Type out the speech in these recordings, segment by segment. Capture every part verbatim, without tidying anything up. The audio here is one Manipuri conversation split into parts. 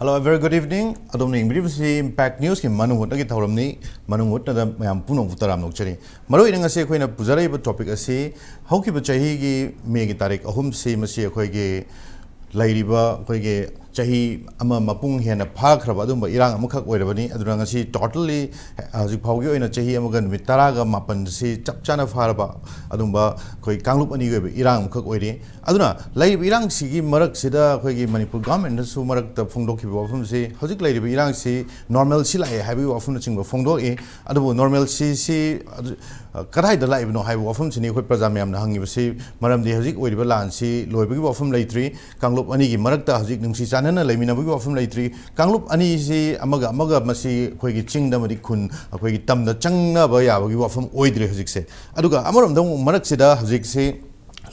Hello, a very good evening. ꯑꯗꯣꯝꯅ ꯌꯦꯡꯕꯤꯔꯤꯕꯁꯤ Impact Newsꯀꯤ ꯃꯅꯨꯡ ꯍꯨꯠꯅꯒꯤ ꯊꯧꯔꯝꯅꯤ꯫ ꯃꯅꯨꯡ ꯍꯨꯠꯅꯗ ꯃꯌꯥꯝ ꯄꯨꯝꯅꯃꯛꯄꯨ ꯇꯔꯥꯝꯅ ꯑꯣꯛꯆꯔꯤ꯫ ꯃꯔꯨꯑꯣꯏꯅ ꯉꯁꯤ ꯑꯩꯈꯣꯏꯅ ꯄꯨꯖꯔꯛꯏꯕ topic ꯑꯁꯤ ꯍꯧꯈꯤꯕ ꯆꯍꯤꯒꯤ ꯃꯦꯒꯤ ꯇꯥꯔꯤꯛ ꯑꯍꯨꯝꯁꯤ, ꯃꯁꯤ ꯑꯩꯈꯣꯏꯒꯤ ꯂꯩꯔꯤꯕ, ꯑꯩꯈꯣꯏꯒꯤ ꯆꯍꯤ ꯑꯃ ꯃꯄꯨꯡ ꯍꯦꯟꯅ ꯐꯥꯈ꯭ꯔꯕ ꯑꯗꯨꯝꯕ ꯏꯔꯥꯡ ꯑꯃꯈꯛ ꯑꯣꯏꯔꯕꯅꯤ꯫ ꯑꯗꯨꯅ ꯉꯁꯤ totally ꯍꯧꯖꯤꯛ ꯐꯥꯎꯒꯤ ꯑꯣꯏꯅ ꯆꯍꯤ ꯑꯃꯒ ꯅꯨꯃꯤꯠ ꯇꯔꯥꯒ ꯃꯥꯄꯟꯁꯤ ꯆꯞ ꯆꯥꯅ ꯐꯥꯔꯕ ꯑꯗꯨꯝꯕ ꯑꯩꯈꯣꯏ ꯀꯥꯡꯂꯨꯞ ꯑꯅꯤꯒꯤ ꯑꯣꯏꯕ ꯏꯔꯥꯡ ꯑꯃꯈꯛ ꯑꯣꯏꯔꯤ꯫ ꯑꯗꯨꯅ ꯂꯩꯔꯤꯕ ꯏꯔꯥꯡꯁꯤꯒꯤ ꯃꯔꯛꯁꯤꯗ ꯑꯩꯈꯣꯏꯒꯤ ꯃꯅꯤꯄꯨꯔ governmentꯅꯁꯨ ꯃꯔꯛꯇ ꯐꯣꯡꯗꯣꯛꯈꯤꯕ ꯋꯥꯐꯝꯁꯤ, ꯍꯧꯖꯤꯛ ꯂꯩꯔꯤꯕ ꯏꯔꯥꯡꯁꯤ normalcy ꯂꯥꯛꯑꯦ ꯍꯥꯏꯕꯒꯤ ꯋꯥꯐꯝꯅꯆꯤꯡꯕ ꯐꯣꯡꯗꯣꯛꯏ꯫ ꯑꯗꯨꯕꯨ normalcyꯁꯤ ꯑꯗꯨ, ꯑ, ꯀꯗꯥꯏꯗ ꯂꯥꯛꯏꯕꯅꯣ ꯍꯥꯏꯕ ꯋꯥꯐꯝꯁꯤꯅꯤ ꯑꯩꯈꯣꯏ ꯄ꯭ꯔꯖꯥ ꯃꯌꯥꯝꯅ ꯍꯪꯉꯤꯕꯁꯤ꯫ ꯃꯔꯝꯗꯤ ꯍꯧꯖꯤꯛ ꯑꯣꯏꯔꯤꯕ ꯂꯥꯟꯁꯤ ꯂꯣꯏꯕꯒꯤ ꯋꯥꯐꯝ ꯂꯩꯇ꯭ꯔꯤ꯫ ꯀꯥꯡꯂꯨꯞ ꯑꯅꯤꯒꯤ ꯃꯔꯛꯇ ꯍꯧꯖꯤꯛ ꯅꯨꯡꯁꯤ ꯆꯥꯟꯅꯅ ꯂꯩꯃꯤꯟꯅꯕꯒꯤ ꯋꯥꯐꯝ ꯂꯩꯇ꯭ꯔꯤ꯫ ꯀꯥꯡꯂꯨꯞ ꯑꯅꯤꯁꯤ ꯑꯃꯒ ꯑꯃꯒ, ꯃꯁꯤ ꯑꯩꯈꯣꯏꯒꯤ ꯆꯤꯡꯗ ꯑꯃꯗꯤ ꯈꯨꯟ, ꯑꯩꯈꯣꯏꯒꯤ ꯇꯝꯗ ꯆꯪꯅꯕ ꯌꯥꯕꯒꯤ ꯋꯥꯐꯝ ꯑꯣꯏꯗ꯭ꯔꯦ ꯍꯧꯖꯤꯛꯁꯦ꯫ ꯑꯗꯨꯒ ꯑꯃꯔꯣꯝꯗ ꯑꯃꯨꯛ ꯃꯔꯛꯁꯤꯗ ꯍꯧꯖꯤꯛꯁꯤ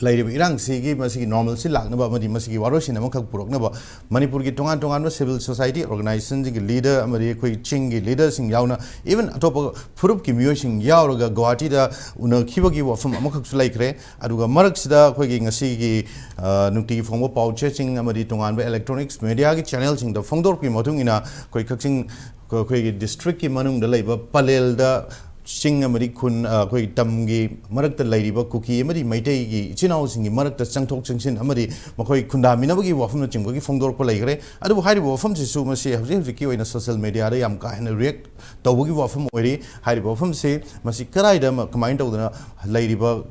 ꯂꯩꯔꯤꯕ ꯏꯔꯥꯡꯁꯤꯒꯤ, ꯃꯁꯤꯒꯤ normalcy ꯂꯥꯛꯅꯕ ꯑꯃꯗꯤ ꯃꯁꯤꯒꯤ ꯋꯥꯔꯣꯏꯁꯤꯟ ꯑꯃꯈꯛ ꯄꯨꯔꯛꯅꯕ ꯃꯅꯤꯄꯨꯔꯒꯤ ꯇꯣꯉꯥꯟ ꯇꯣꯉꯥꯟꯕ civil society organizationꯁꯤꯡꯒꯤ leader ꯑꯃꯗꯤ ꯑꯩꯈꯣꯏ ꯆꯤꯡꯒꯤ leaderꯁꯤꯡ ꯌꯥꯎꯅ, even ꯑꯇꯣꯞꯄ ꯐꯨꯔꯨꯞꯀꯤ ꯃꯤꯑꯣꯏꯁꯤꯡ ꯌꯥꯎꯔꯒ ꯒꯨꯋꯥꯍꯥꯇꯤꯗ ꯎꯅꯈꯤꯕꯒꯤ ꯋꯥꯐꯝ ꯑꯃꯈꯛꯁꯨ ꯂꯩꯈ꯭ꯔꯦ꯫ ꯑꯗꯨꯒ ꯃꯔꯛꯁꯤꯗ ꯑꯩꯈꯣꯏꯒꯤ ꯉꯁꯤꯒꯤ, ꯑ, ꯅꯨꯡꯇꯤꯒꯤ ꯐꯣꯡꯕ ꯄꯥꯎ ꯆꯦꯁꯤꯡ ꯑꯃꯗꯤ ꯇꯣꯉꯥꯟꯕ electronics mediaꯒꯤ channelꯁꯤꯡꯗ ꯐꯣꯡꯗꯣꯔꯛꯄꯒꯤ ꯃꯇꯨꯡ ꯏꯟꯅ, ꯑꯩꯈꯣꯏ ꯀꯛꯆꯤꯡ, ꯑꯩꯈꯣꯏꯒꯤ districtꯀꯤ ꯃꯅꯨꯡꯗ ꯂꯩꯕ ꯄꯂꯦꯜꯗ ꯆꯤꯡ ꯑꯃꯗꯤ ꯈꯨꯟ, ꯑ, ꯑꯩꯈꯣꯏꯒꯤ ꯇꯝꯒꯤ ꯃꯔꯛꯇ ꯂꯩꯔꯤꯕ ꯀꯨꯀꯤ ꯑꯃꯗꯤ ꯃꯩꯇꯩꯒꯤ ꯏꯆꯤꯟ ꯏꯅꯥꯎꯁꯤꯡꯒꯤ ꯃꯔꯛꯇ ꯆꯪꯊꯣꯛ ꯆꯪꯁꯤꯟ ꯑꯃꯗꯤ ꯃꯈꯣꯏ ꯈꯨꯟꯗꯥꯃꯤꯟꯅꯕꯒꯤ ꯋꯥꯐꯝꯅꯆꯤꯡꯕꯒꯤ ꯐꯣꯡꯗꯣꯔꯛꯄ ꯂꯩꯈ꯭ꯔꯦ꯫ ꯑꯗꯨꯕꯨ ꯍꯥꯏꯔꯤꯕ ꯋꯥꯐꯝꯁꯤꯁꯨ ꯃꯁꯤ ꯍꯧꯖꯤꯛ ꯍꯧꯖꯤꯛꯀꯤ ꯑꯣꯏꯅ social mediaꯗ ꯌꯥꯝ ꯀꯥ ꯍꯦꯟꯅ react ꯇꯧꯕꯒꯤ ꯋꯥꯐꯝ ꯑꯣꯏꯔꯤ꯫ ꯍꯥꯏꯔꯤꯕ ꯋꯥꯐꯝꯁꯤ ꯃꯁꯤ ꯀꯗꯥꯏꯗ ꯑꯃ, ꯀꯃꯥꯏꯅ ꯇꯧꯗꯅ ꯂꯩꯔꯤꯕ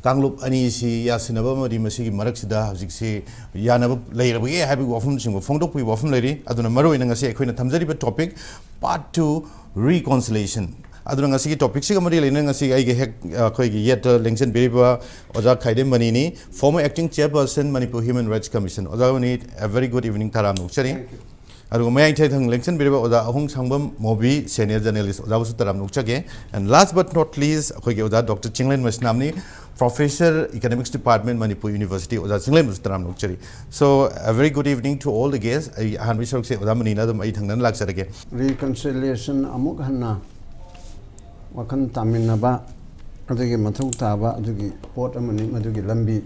ꯀꯥꯡꯂꯨꯞ ꯑꯅꯤꯁꯤ ꯌꯥꯁꯤꯟꯅꯕ ꯑꯃꯗꯤ ꯃꯁꯤꯒꯤ ꯃꯔꯛꯁꯤꯗ ꯍꯧꯖꯤꯛꯁꯤ ꯌꯥꯅꯕ ꯂꯩꯔꯕꯒꯦ ꯍꯥꯏꯕꯒꯤ ꯋꯥꯐꯝꯁꯤꯡꯕꯨ ꯐꯣꯡꯗꯣꯛꯄꯒꯤ ꯋꯥꯐꯝ ꯂꯩꯔꯤ꯫ ꯑꯗꯨꯅ ꯃꯔꯨꯑꯣꯏꯅ ꯉꯁꯤ ꯑꯩꯈꯣꯏꯅ ꯊꯝꯖꯔꯤꯕ topic, part two, reconciliation꯫ ꯑꯗꯨꯅ ꯉꯁꯤꯒꯤ topicꯁꯤꯒ ꯃꯔꯤ ꯂꯩꯅꯅ ꯉꯁꯤ ꯑꯩꯒꯤ ꯍꯦꯛ, ꯑꯩꯈꯣꯏꯒꯤ ꯌꯦꯠꯇ ꯂꯦꯡꯁꯤꯟꯕꯤꯔꯤꯕ ꯑꯣꯖꯥ ꯈꯥꯏꯗꯦꯝ ꯃꯅꯤꯅꯤ, former acting chairperson Manipur Human Rights Commission꯫ ꯑꯣꯖꯥ money, a very good evening, ꯇꯔꯥꯝꯅ ꯑꯣꯛꯆꯔꯤ꯫ Thank you. ꯑꯗꯨꯒ ꯃꯌꯥꯏ ꯊꯪ ꯂꯦꯡꯁꯤꯟꯕꯤꯔꯤꯕ ꯑꯣꯖꯥ ꯑꯍꯨꯝ ꯁꯪꯕꯝ ꯃꯣꯕꯤ, senior journalist, ꯑꯣꯖꯥꯕꯨꯁꯨ ꯇꯔꯥꯝꯅ ꯑꯣꯛꯆꯒꯦ꯫ And last but not least, ꯑꯩꯈꯣꯏꯒꯤ ꯑꯣꯖꯥ Doctor Chinglen ꯃꯩꯁꯅꯥꯝꯅꯤ, professor, economics department, Manipur University꯫ ꯑꯣꯖꯥ ꯆꯤꯡꯂꯦꯟꯕꯨꯁꯨ ꯇꯔꯥꯝꯅ ꯑꯣꯛꯆꯔꯤ꯫ So, a very good evening to all the guests꯫ ꯑꯩ ꯑꯍꯥꯟꯕꯒꯤ ꯁꯔꯨꯛꯁꯦ ꯑꯣꯖꯥ ꯃꯅꯤꯅ ꯑꯗꯨꯝ ꯑꯩ ꯊꯪꯅꯅ ꯂꯥꯛꯆꯔꯒꯦ꯫ Reconciliation ꯑꯃꯨꯛ ꯍꯟꯅ ꯋꯥꯈꯜ ꯇꯥꯃꯤꯟꯅꯕ ꯑꯗꯨꯒꯤ ꯃꯊꯧ ꯇꯥꯕ ꯑꯗꯨꯒꯤ ꯄꯣꯠ ꯑꯃꯅꯤ꯫ ꯃꯗꯨꯒꯤ ꯂꯝꯕꯤ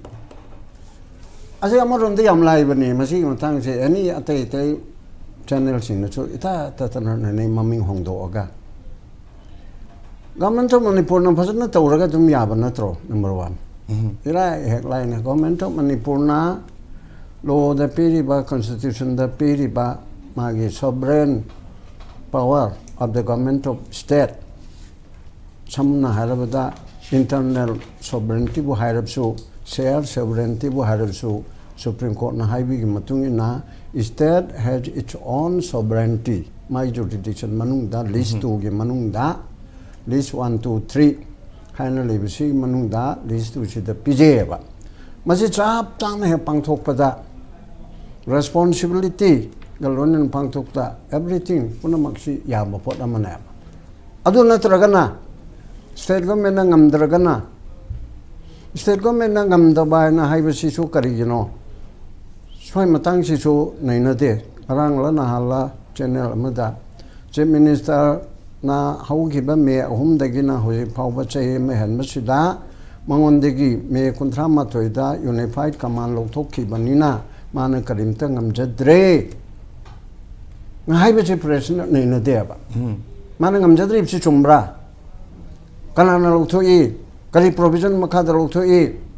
ꯑꯁꯤ ꯑꯃꯔꯣꯝꯗ ꯌꯥꯝ ꯂꯥꯏꯕꯅꯤ꯫ ꯃꯁꯤꯒꯤ ꯃꯇꯥꯡꯁꯦ ꯑꯦꯅꯤ ꯑꯇꯩ ꯑꯇꯩ ꯆꯦꯅꯦꯜꯁꯤꯡꯅꯁꯨ ꯏꯊꯥ ꯊꯥꯊꯅ ꯅꯩꯅꯩ, ꯃꯃꯤꯡ ꯍꯣꯡꯗꯣꯛꯑꯒ꯫ ꯒꯚꯔꯟꯃꯦꯟꯠ ꯑꯣꯐ ꯃꯅꯤꯄꯨꯔꯅ ꯐꯖꯅ ꯇꯧꯔꯒ ꯑꯗꯨꯝ ꯌꯥꯕ ꯅꯠꯇ꯭ꯔꯣ? Number one. ꯏꯔꯥꯏ ꯍꯦꯛ ꯂꯥꯏꯅ ꯒꯚꯔꯟꯃꯦꯟꯠ ꯑꯣꯐ ꯃꯅꯤꯄꯨꯔꯅ ꯂꯣꯗ ꯄꯤꯔꯤꯕ, ꯀꯟꯁꯇꯤꯇ꯭ꯌꯨꯁꯟꯗ ꯄꯤꯔꯤꯕ ꯃꯥꯒꯤ sovereign power of the government of state, ꯁꯝꯅ ꯍꯥꯏꯔꯕꯗ, ꯏꯟꯇꯔꯅꯦꯜ ꯁꯣꯚꯔꯦꯟꯇꯤꯕꯨ ꯍꯥꯏꯔꯕꯁꯨ, ꯁꯦꯌꯔ ꯁꯣꯚꯔꯦꯟꯇꯤꯕꯨ ꯍꯥꯏꯔꯕꯁꯨ, ꯁꯨꯄ꯭ꯔꯤꯝ ꯀꯣꯔꯠꯅ ꯍꯥꯏꯕꯒꯤ ꯃꯇꯨꯡ ꯏꯟꯅ, state has its own sovereignty, ꯃꯥꯒꯤ ꯖꯨꯔꯤꯗꯤꯛꯁꯟ ꯃꯅꯨꯡꯗ, ꯂꯤꯁ ꯇꯨꯒꯤ ꯃꯅꯨꯡꯗ, ꯂꯤꯁ ꯋꯥꯟ, ꯇꯨ, ꯊ꯭ꯔꯤ ꯍꯥꯏꯅ ꯂꯩꯕꯁꯤꯒꯤ ꯃꯅꯨꯡꯗ, ꯂꯤꯁ ꯇꯨꯁꯤꯗ ꯄꯤꯖꯩꯌꯦꯕ꯫ ꯃꯁꯤ ꯆꯞ ꯆꯥꯅ ꯍꯦꯛ ꯄꯥꯡꯊꯣꯛꯄꯗ, ꯔꯦꯁꯄꯣꯟꯁꯤꯕꯤꯂꯤꯇꯤꯒ ꯂꯣꯏꯅꯅ ꯄꯥꯡꯊꯣꯛꯄꯗ, ꯑꯦꯚ꯭ꯔꯤꯊꯤꯡ ꯄꯨꯝꯅꯃꯛꯁꯤ ꯌꯥꯕ ꯄꯣꯠ ꯑꯃꯅꯦꯕ꯫ ꯑꯗꯨ ꯅꯠꯇ꯭ꯔꯒꯅ, ꯁ꯭ꯇꯦꯠ ꯒꯣꯔꯃꯦꯟꯅ ꯉꯝꯗ꯭ꯔꯒꯅ, ꯁ꯭ꯇꯦꯠ ꯒꯣꯔꯃꯦꯟꯅ ꯉꯝꯗꯕ ꯍꯥꯏꯅ ꯍꯥꯏꯕꯁꯤꯁꯨ ꯀꯔꯤꯒꯤꯅꯣ? ꯁ꯭ꯋꯥꯏ ꯃꯇꯥꯡꯁꯤꯁꯨ ꯅꯩꯅꯗꯦ꯫ ꯉꯔꯥꯡꯂ ꯅꯍꯥꯟꯂ ꯆꯦꯅꯦꯜ ꯑꯃꯗ ꯆꯤꯐ ꯃꯤꯅꯤꯁꯇꯔꯅ ꯍꯧꯈꯤꯕ ꯃꯦ ꯑꯍꯨꯝꯗꯒꯤꯅ ꯍꯧꯖꯤꯛ ꯐꯥꯎꯕ ꯆꯍꯤ ꯑꯃ ꯍꯦꯟꯕꯁꯤꯗ ꯃꯉꯣꯟꯗꯒꯤ ꯃꯦ ꯀꯨꯟꯊ꯭ꯔꯥ ꯃꯥꯊꯣꯏꯗ ꯌꯨꯅꯤꯐꯥꯏꯠ ꯀꯃꯥꯟ ꯂꯧꯊꯣꯛꯈꯤꯕꯅꯤꯅ ꯃꯥꯅ ꯀꯔꯤꯝꯇ ꯉꯝꯖꯗ꯭ꯔꯦ ꯍꯥꯏꯕꯁꯤ ꯄ꯭ꯔꯦꯁꯅ ꯅꯩꯅꯗꯦꯕ꯫ ꯃꯥꯅ ꯉꯝꯖꯗ꯭ꯔꯤꯕꯁꯤ ꯆꯨꯝꯕ꯭ꯔꯥ? ꯀꯅꯥꯅ ꯂꯧꯊꯣꯛꯏ? ꯀꯔꯤ ꯄ꯭ꯔꯣꯚꯤꯖꯟ ꯃꯈꯥꯗ ꯂꯧꯊꯣꯛꯏ?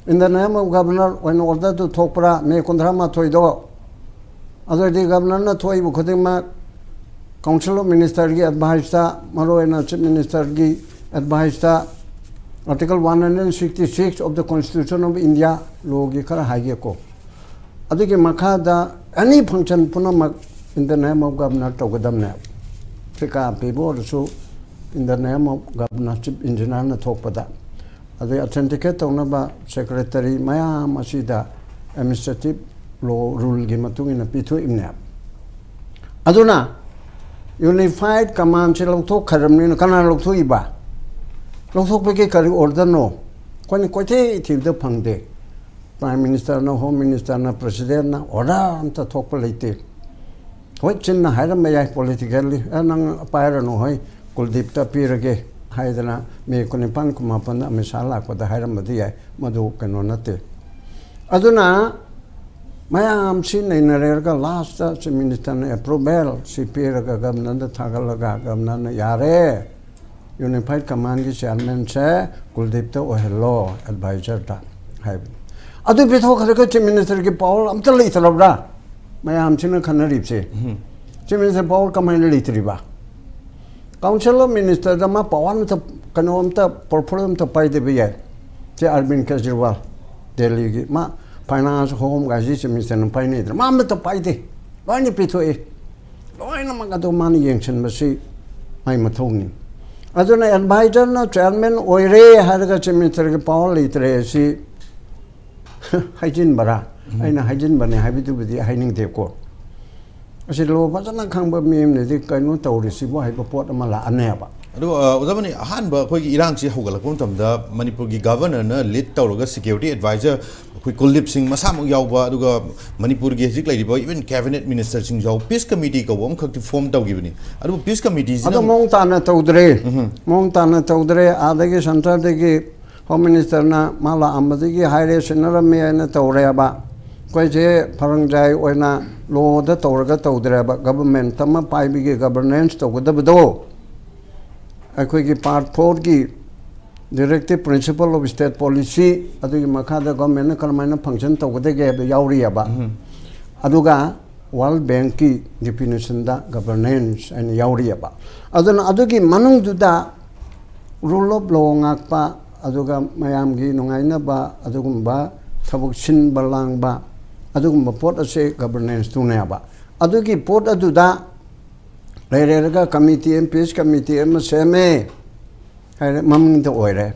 In the name of governor ꯑꯣꯏꯅ ꯑꯣꯔꯗꯔꯗꯨ ꯊꯣꯛꯄ꯭ꯔꯥ, ꯃꯦ ꯀꯨꯟꯊ꯭ꯔꯥ ꯃꯥꯊꯣꯏꯗꯣ? ꯑꯗꯨꯑꯣꯏꯗꯤ ꯒꯚꯔꯅꯔꯅ ꯊꯣꯛꯏꯕ ꯈꯨꯗꯤꯡꯃꯛ ꯀꯥꯎꯟꯁꯤꯜ ꯑꯣꯐ ꯃꯤꯅꯤꯁꯇꯔꯒꯤ ꯑꯦꯗꯚꯥꯏꯁꯇ, ꯃꯔꯨꯑꯣꯏꯅ ꯆꯤꯐ ꯃꯤꯅꯤꯁꯇꯔꯒꯤ ꯑꯦꯗꯚꯥꯏꯁꯇ, Article one hundred sixty six of the Constitution of India, ꯂꯣꯒꯤ ꯈꯔ ꯍꯥꯏꯒꯦꯀꯣ꯫ ꯑꯗꯨꯒꯤ ꯃꯈꯥꯗ ꯑꯦꯅꯤ ꯐꯪꯁꯟ ꯄꯨꯝꯅꯃꯛ in the name of governor ꯇꯧꯒꯗꯕꯅꯦ꯫ ꯊꯤꯀꯥ ꯄꯤꯕ ꯑꯣꯏꯔꯁꯨ in the name of governor, chief ꯏꯟꯖꯤꯅꯤꯌꯥꯔꯅ ꯊꯣꯛꯄꯗ꯫ ꯑꯗꯩ ꯑꯣꯊꯦꯟꯇꯤꯀꯦꯠ ꯇꯧꯅꯕ ꯁꯦꯀ꯭ꯔꯦꯇꯔꯤ ꯃꯌꯥꯝ ꯑꯁꯤꯗ ꯑꯦꯗꯃꯤꯅꯤꯁꯇ꯭ꯔꯦꯇꯤꯚ ꯂꯣ ꯔꯨꯜꯒꯤ ꯃꯇꯨꯡ ꯏꯟꯅ ꯄꯤꯊꯣꯛꯏꯕꯅꯦ꯫ ꯑꯗꯨꯅ ꯌꯨꯅꯤꯐꯥꯏꯠ ꯀꯃꯥꯟꯁꯦ ꯂꯧꯊꯣꯛꯈ꯭ꯔꯕꯅꯤꯅ ꯀꯅꯥꯅ ꯂꯧꯊꯣꯛꯏꯕ? ꯂꯧꯊꯣꯛꯄꯒꯤ ꯀꯔꯤ ꯑꯣꯔꯗꯔꯅꯣ? ꯑꯩꯈꯣꯏꯅ ꯀꯣꯏꯊꯤ ꯊꯤꯕꯗ ꯐꯪꯗꯦ꯫ ꯄ꯭ꯔꯥꯏꯝ ꯃꯤꯅꯤꯁꯇꯔꯅ, ꯍꯣꯝ ꯃꯤꯅꯤꯁꯇꯔꯅ, ꯄ꯭ꯔꯁꯤꯗꯦꯟꯅ ꯑꯣꯔꯗꯔ ꯑꯝꯇ ꯊꯣꯛꯄ ꯂꯩꯇꯦ꯫ ꯍꯣꯏ, ꯆꯤꯟꯅ ꯍꯥꯏꯔꯝꯕ ꯌꯥꯏ ꯄꯣꯂꯤꯇꯤꯀꯦꯜꯂꯤ, "ꯑꯦ, ꯅꯪ ꯄꯥꯏꯔꯅꯨ, ꯍꯣꯏ, ꯀꯨꯜꯗꯤꯞꯇ ꯄꯤꯔꯒꯦ" ꯍꯥꯏꯗꯅ ꯃꯦ ꯀꯨꯟꯅꯤꯄꯥꯟ, ꯀꯨꯟꯃꯥꯄꯟꯗ ꯑꯃꯤꯠ ꯁꯥꯍ ꯂꯥꯛꯄꯗ ꯍꯥꯏꯔꯝꯕꯗꯤ ꯌꯥꯏ, ꯃꯗꯨ ꯀꯩꯅꯣ ꯅꯠꯇꯦ꯫ ꯑꯗꯨꯅ ꯃꯌꯥꯝꯁꯤ ꯅꯩꯅꯔꯦꯔꯒ ꯂꯥꯁꯇ ꯆꯤꯐ ꯃꯤꯅꯤꯁꯇꯔꯅ ꯑꯦꯄ꯭ꯔꯨꯚꯦꯜ ꯁꯤ ꯄꯤꯔꯒ ꯒꯕꯔꯅꯔꯗ ꯊꯥꯒꯠꯂꯒ ꯒꯕꯔꯅꯔꯅ ꯌꯥꯔꯦ, ꯌꯨꯅꯤꯐꯥꯏꯠ ꯀꯃꯥꯟꯒꯤ ꯆꯤꯌꯥꯔꯃꯦꯟꯁꯦ ꯀꯨꯜꯗꯤꯞꯇ ꯑꯣꯏꯍꯜꯂꯣ ꯑꯦꯗꯚꯥꯏꯖꯔꯗ ꯍꯥꯏꯕꯅꯤ꯫ ꯑꯗꯨ ꯄꯤꯊꯣꯛꯈ꯭ꯔꯒ ꯆꯤꯐ ꯃꯤꯅꯤꯁꯇꯔꯒꯤ ꯄꯥꯋꯔ ꯑꯝꯇ ꯂꯩꯇ꯭ꯔꯕ꯭ꯔꯥ? ꯃꯌꯥꯝꯁꯤꯅ ꯈꯟꯅꯔꯤꯕꯁꯦ ꯆꯤꯐ ꯃꯤꯅꯤꯁꯇꯔ ꯄꯥꯋꯔ ꯀꯃꯥꯏꯅ ꯂꯩꯇ꯭ꯔꯤꯕ? ꯀꯥꯎꯟꯁꯤꯜ ꯑꯣꯐ ꯃꯤꯅꯤꯁꯇꯔꯗ ꯃꯥ ꯄꯥꯋꯔ ꯑꯝꯇ, ꯀꯩꯅꯣ ꯑꯝꯇ, ꯄꯣꯔꯠꯐꯣꯂꯤꯑꯣ ꯑꯝꯇ ꯄꯥꯏꯗꯕ ꯌꯥꯏ꯫ ꯁꯤ ꯑꯔꯕꯤꯟ ꯀꯦꯖꯔꯤꯋꯥꯜ ꯗꯦꯜꯂꯤꯒꯤ ꯃꯥ ꯐꯥꯏꯅꯥꯟꯁ, ꯍꯣꯝ ꯒꯥꯏꯁꯤ ꯆꯤꯐ ꯃꯤꯅꯤꯁꯇꯔꯅ ꯄꯥꯏꯅꯩꯗꯅ, ꯃꯥ ꯑꯃꯠꯇ ꯄꯥꯏꯗꯦ, ꯂꯣꯏꯅ ꯄꯤꯊꯣꯛꯏ꯫ ꯂꯣꯏꯅꯃꯛ ꯑꯗꯨ ꯃꯥꯅ ꯌꯦꯡꯁꯤꯟꯕꯁꯤ ꯃꯥꯏ ꯃꯊꯧꯅꯤ꯫ ꯑꯗꯨꯅ ꯑꯦꯗꯚꯥꯏꯖꯔꯅ ꯆꯤꯌꯥꯔꯃꯦꯟ ꯑꯣꯏꯔꯦ ꯍꯥꯏꯔꯒ ꯆꯤꯐ ꯃꯤꯅꯤꯁꯇꯔꯒꯤ ꯄꯥꯋꯔ ꯂꯩꯇ꯭ꯔꯦ ꯑꯁꯤ ꯍꯥꯏꯖꯤꯟꯕꯔꯥ? ꯑꯩꯅ ꯍꯥꯏꯖꯤꯟꯕꯅꯦ ꯍꯥꯏꯕꯗꯨꯕꯨꯗꯤ ꯍꯥꯏꯅꯤꯡꯗꯦꯀꯣ꯫ ꯑꯁꯤ ꯂꯣ ꯐꯖꯅ ꯈꯪꯕ ꯃꯤ ꯑꯃꯅꯗꯤ ꯀꯩꯅꯣ ꯇꯧꯔꯤꯁꯤꯕꯨ ꯍꯥꯏꯕ ꯄꯣꯠ ꯑꯃ ꯂꯥꯛꯑꯅꯦꯕ꯫ ꯑꯗꯨꯒ ꯑ, ꯑꯣꯖꯥ ꯃꯅꯤ, ꯑꯍꯥꯟꯕ ꯑꯩꯈꯣꯏꯒꯤ ꯏꯔꯥꯡꯁꯤ ꯍꯧꯒꯠꯂꯛꯄ ꯃꯇꯝꯗ ꯃꯅꯤꯄꯨꯔꯒꯤ ꯒꯚꯔꯅꯔꯅ ꯂꯤꯗ ꯇꯧꯔꯒ ꯁꯦꯀ꯭ꯌꯨꯔꯤꯇꯤ ꯑꯦꯗꯚꯥꯏꯖꯔ ꯑꯩꯈꯣꯏ ꯀꯨꯜꯗꯤꯞ ꯁꯤꯡ ꯃꯁꯥꯃꯛ ꯌꯥꯎꯕ, ꯑꯗꯨꯒ ꯃꯅꯤꯄꯨꯔꯒꯤ ꯍꯧꯖꯤꯛ ꯂꯩꯔꯤꯕ ꯏꯚꯟ ꯀꯦꯕꯤꯅꯦꯠ ꯃꯤꯅꯤꯁꯇꯔꯁꯤꯡ ꯌꯥꯎꯕ ꯄꯤꯁ ꯀꯃꯤꯇꯤ ꯀꯧꯕ ꯑꯃꯈꯛꯇꯤ ꯐꯣꯝ ꯇꯧꯈꯤꯕꯅꯤ꯫ ꯑꯗꯨꯕꯨ ꯄꯤꯁ ꯀꯃꯤꯇꯤꯁꯤꯅ ꯑꯗꯣ ꯃꯑꯣꯡ ꯇꯥꯅ ꯇꯧꯗ꯭ꯔꯦ꯫ ꯃꯑꯣꯡ ꯇꯥꯅ ꯇꯧꯗ꯭ꯔꯦ꯫ ꯑꯥꯗꯒꯤ ꯁꯦꯟꯇꯔꯗꯒꯤ ꯍꯣꯝ ꯃꯤꯅꯤꯁꯇꯔꯅ ꯃꯥ ꯂꯥꯛꯑꯝꯕꯗꯒꯤ ꯍꯥꯏꯔꯦ, ꯁꯤꯟꯅꯔꯝꯃꯦ ꯍꯥꯏꯅ ꯇꯧꯔꯦꯕ꯫ ꯑꯩꯈꯣꯏꯁꯦ ꯐꯔꯪꯖꯥꯏ ꯑꯣꯏꯅ ꯂꯣꯗ ꯇꯧꯔꯒ ꯇꯧꯗ꯭ꯔꯦꯕ, ꯒꯚꯔꯟꯃꯦꯟꯠ ꯑꯃ ꯄꯥꯏꯕꯒꯤ ꯒꯚꯔꯅꯦꯟꯁ ꯇꯧꯒꯗꯕꯗꯣ ꯑꯩꯈꯣꯏꯒꯤ ꯄꯥꯔꯠ ꯐꯣꯔꯒꯤ ꯗꯤꯔꯦꯛꯇꯤꯞ ꯄ꯭ꯔꯤꯟꯁꯤꯄꯜ ꯑꯣꯐ ꯁ꯭ꯇꯦꯠ ꯄꯣꯂꯤꯁꯤ, ꯑꯗꯨꯒꯤ ꯃꯈꯥꯗ ꯒꯚꯔꯟꯃꯦꯟꯠꯅ ꯀꯔꯝꯍꯥꯏꯅ ꯐꯪꯁꯟ ꯇꯧꯒꯗꯒꯦ ꯍꯥꯏꯕ ꯌꯥꯎꯔꯤꯑꯕ꯫ ꯑꯗꯨꯒ ꯋꯥꯔꯜ ꯕꯦꯡꯛꯀꯤ ꯗꯤꯐꯤꯅꯤꯁꯟꯗ ꯒꯚꯔꯅꯦꯟꯁ ꯍꯥꯏꯅ ꯌꯥꯎꯔꯤꯑꯕ꯫ ꯑꯗꯨꯅ ꯑꯗꯨꯒꯤ ꯃꯅꯨꯡꯗꯨꯗ ꯔꯨꯜ ꯑꯣꯐ ꯂꯣ ꯉꯥꯛꯄ, ꯑꯗꯨꯒ ꯃꯌꯥꯝꯒꯤ ꯅꯨꯡꯉꯥꯏꯅꯕ ꯑꯗꯨꯒꯨꯝꯕ ꯊꯕꯛ ꯁꯤꯟꯕ ꯂꯥꯡꯕ, ꯑꯗꯨꯒꯨꯝꯕ ꯄꯣꯠ ꯑꯁꯦ ꯒꯚꯔꯅꯦꯟꯁꯇꯨꯅꯦꯕ꯫ ꯑꯗꯨꯒꯤ ꯄꯣꯠ ꯑꯗꯨꯗ ꯂꯩꯔꯦꯔꯒ ꯀꯃꯤꯇꯤ ꯑꯃ, ꯄꯤꯁ ꯀꯃꯤꯇꯤ ꯑꯃ ꯁꯦꯝꯃꯦ ꯍꯥꯏꯔꯦ, ꯃꯃꯤꯡꯗ ꯑꯣꯏꯔꯦ꯫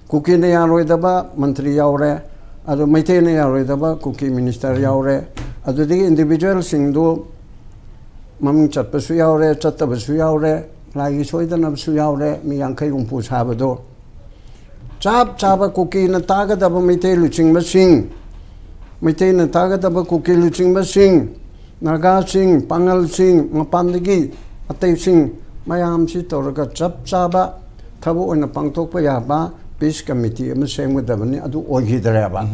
ꯀꯨꯀꯤꯅ ꯌꯥꯔꯣꯏꯗꯕ ꯃꯟꯇ꯭ꯔꯤ ꯌꯥꯎꯔꯦ, ꯑꯗꯨ ꯃꯩꯇꯩꯅ ꯌꯥꯔꯣꯏꯗꯕ ꯀꯨꯀꯤ ꯃꯤꯅꯤꯁꯇꯔ ꯌꯥꯎꯔꯦ꯫ ꯑꯗꯨꯗꯒꯤ ꯏꯟꯗꯤꯚꯤꯖꯨꯋꯦꯜꯁꯤꯡꯗꯨ ꯃꯃꯤꯡ ꯆꯠꯄꯁꯨ ꯌꯥꯎꯔꯦ, ꯆꯠꯇꯕꯁꯨ ꯌꯥꯎꯔꯦ, ꯂꯥꯏꯒꯤ ꯁꯣꯏꯗꯅꯕꯁꯨ ꯌꯥꯎꯔꯦ, ꯃꯤ ꯌꯥꯡꯈꯩ ꯍꯨꯝꯐꯨ ꯁꯥꯕꯗꯣ꯫ ꯆꯞ ꯆꯥꯕ ꯀꯨꯀꯤꯅ ꯇꯥꯒꯗꯕ ꯃꯩꯇꯩ ꯂꯨꯆꯤꯡꯕꯁꯤꯡ, ꯃꯩꯇꯩꯅ ꯇꯥꯒꯗꯕ ꯀꯨꯀꯤ ꯂꯨꯆꯤꯡꯕꯁꯤꯡ, ꯅꯥꯒꯥꯁꯤꯡ, ꯄꯥꯉꯜꯁꯤꯡ, ꯃꯄꯥꯟꯗꯒꯤ ꯑꯇꯩꯁꯤꯡ ꯃꯌꯥꯝꯁꯤ ꯇꯧꯔꯒ ꯆꯞ ꯆꯥꯕ ꯊꯕꯛ ꯑꯣꯏꯅ ꯄꯥꯡꯊꯣꯛꯄ ꯌꯥꯕ ꯄꯤꯁ ꯀꯃꯤꯇꯤ ꯑꯃ ꯁꯦꯝꯒꯗꯕꯅꯤ꯫ ꯑꯗꯨ ꯑꯣꯏꯈꯤꯗ꯭ꯔꯦꯕ꯫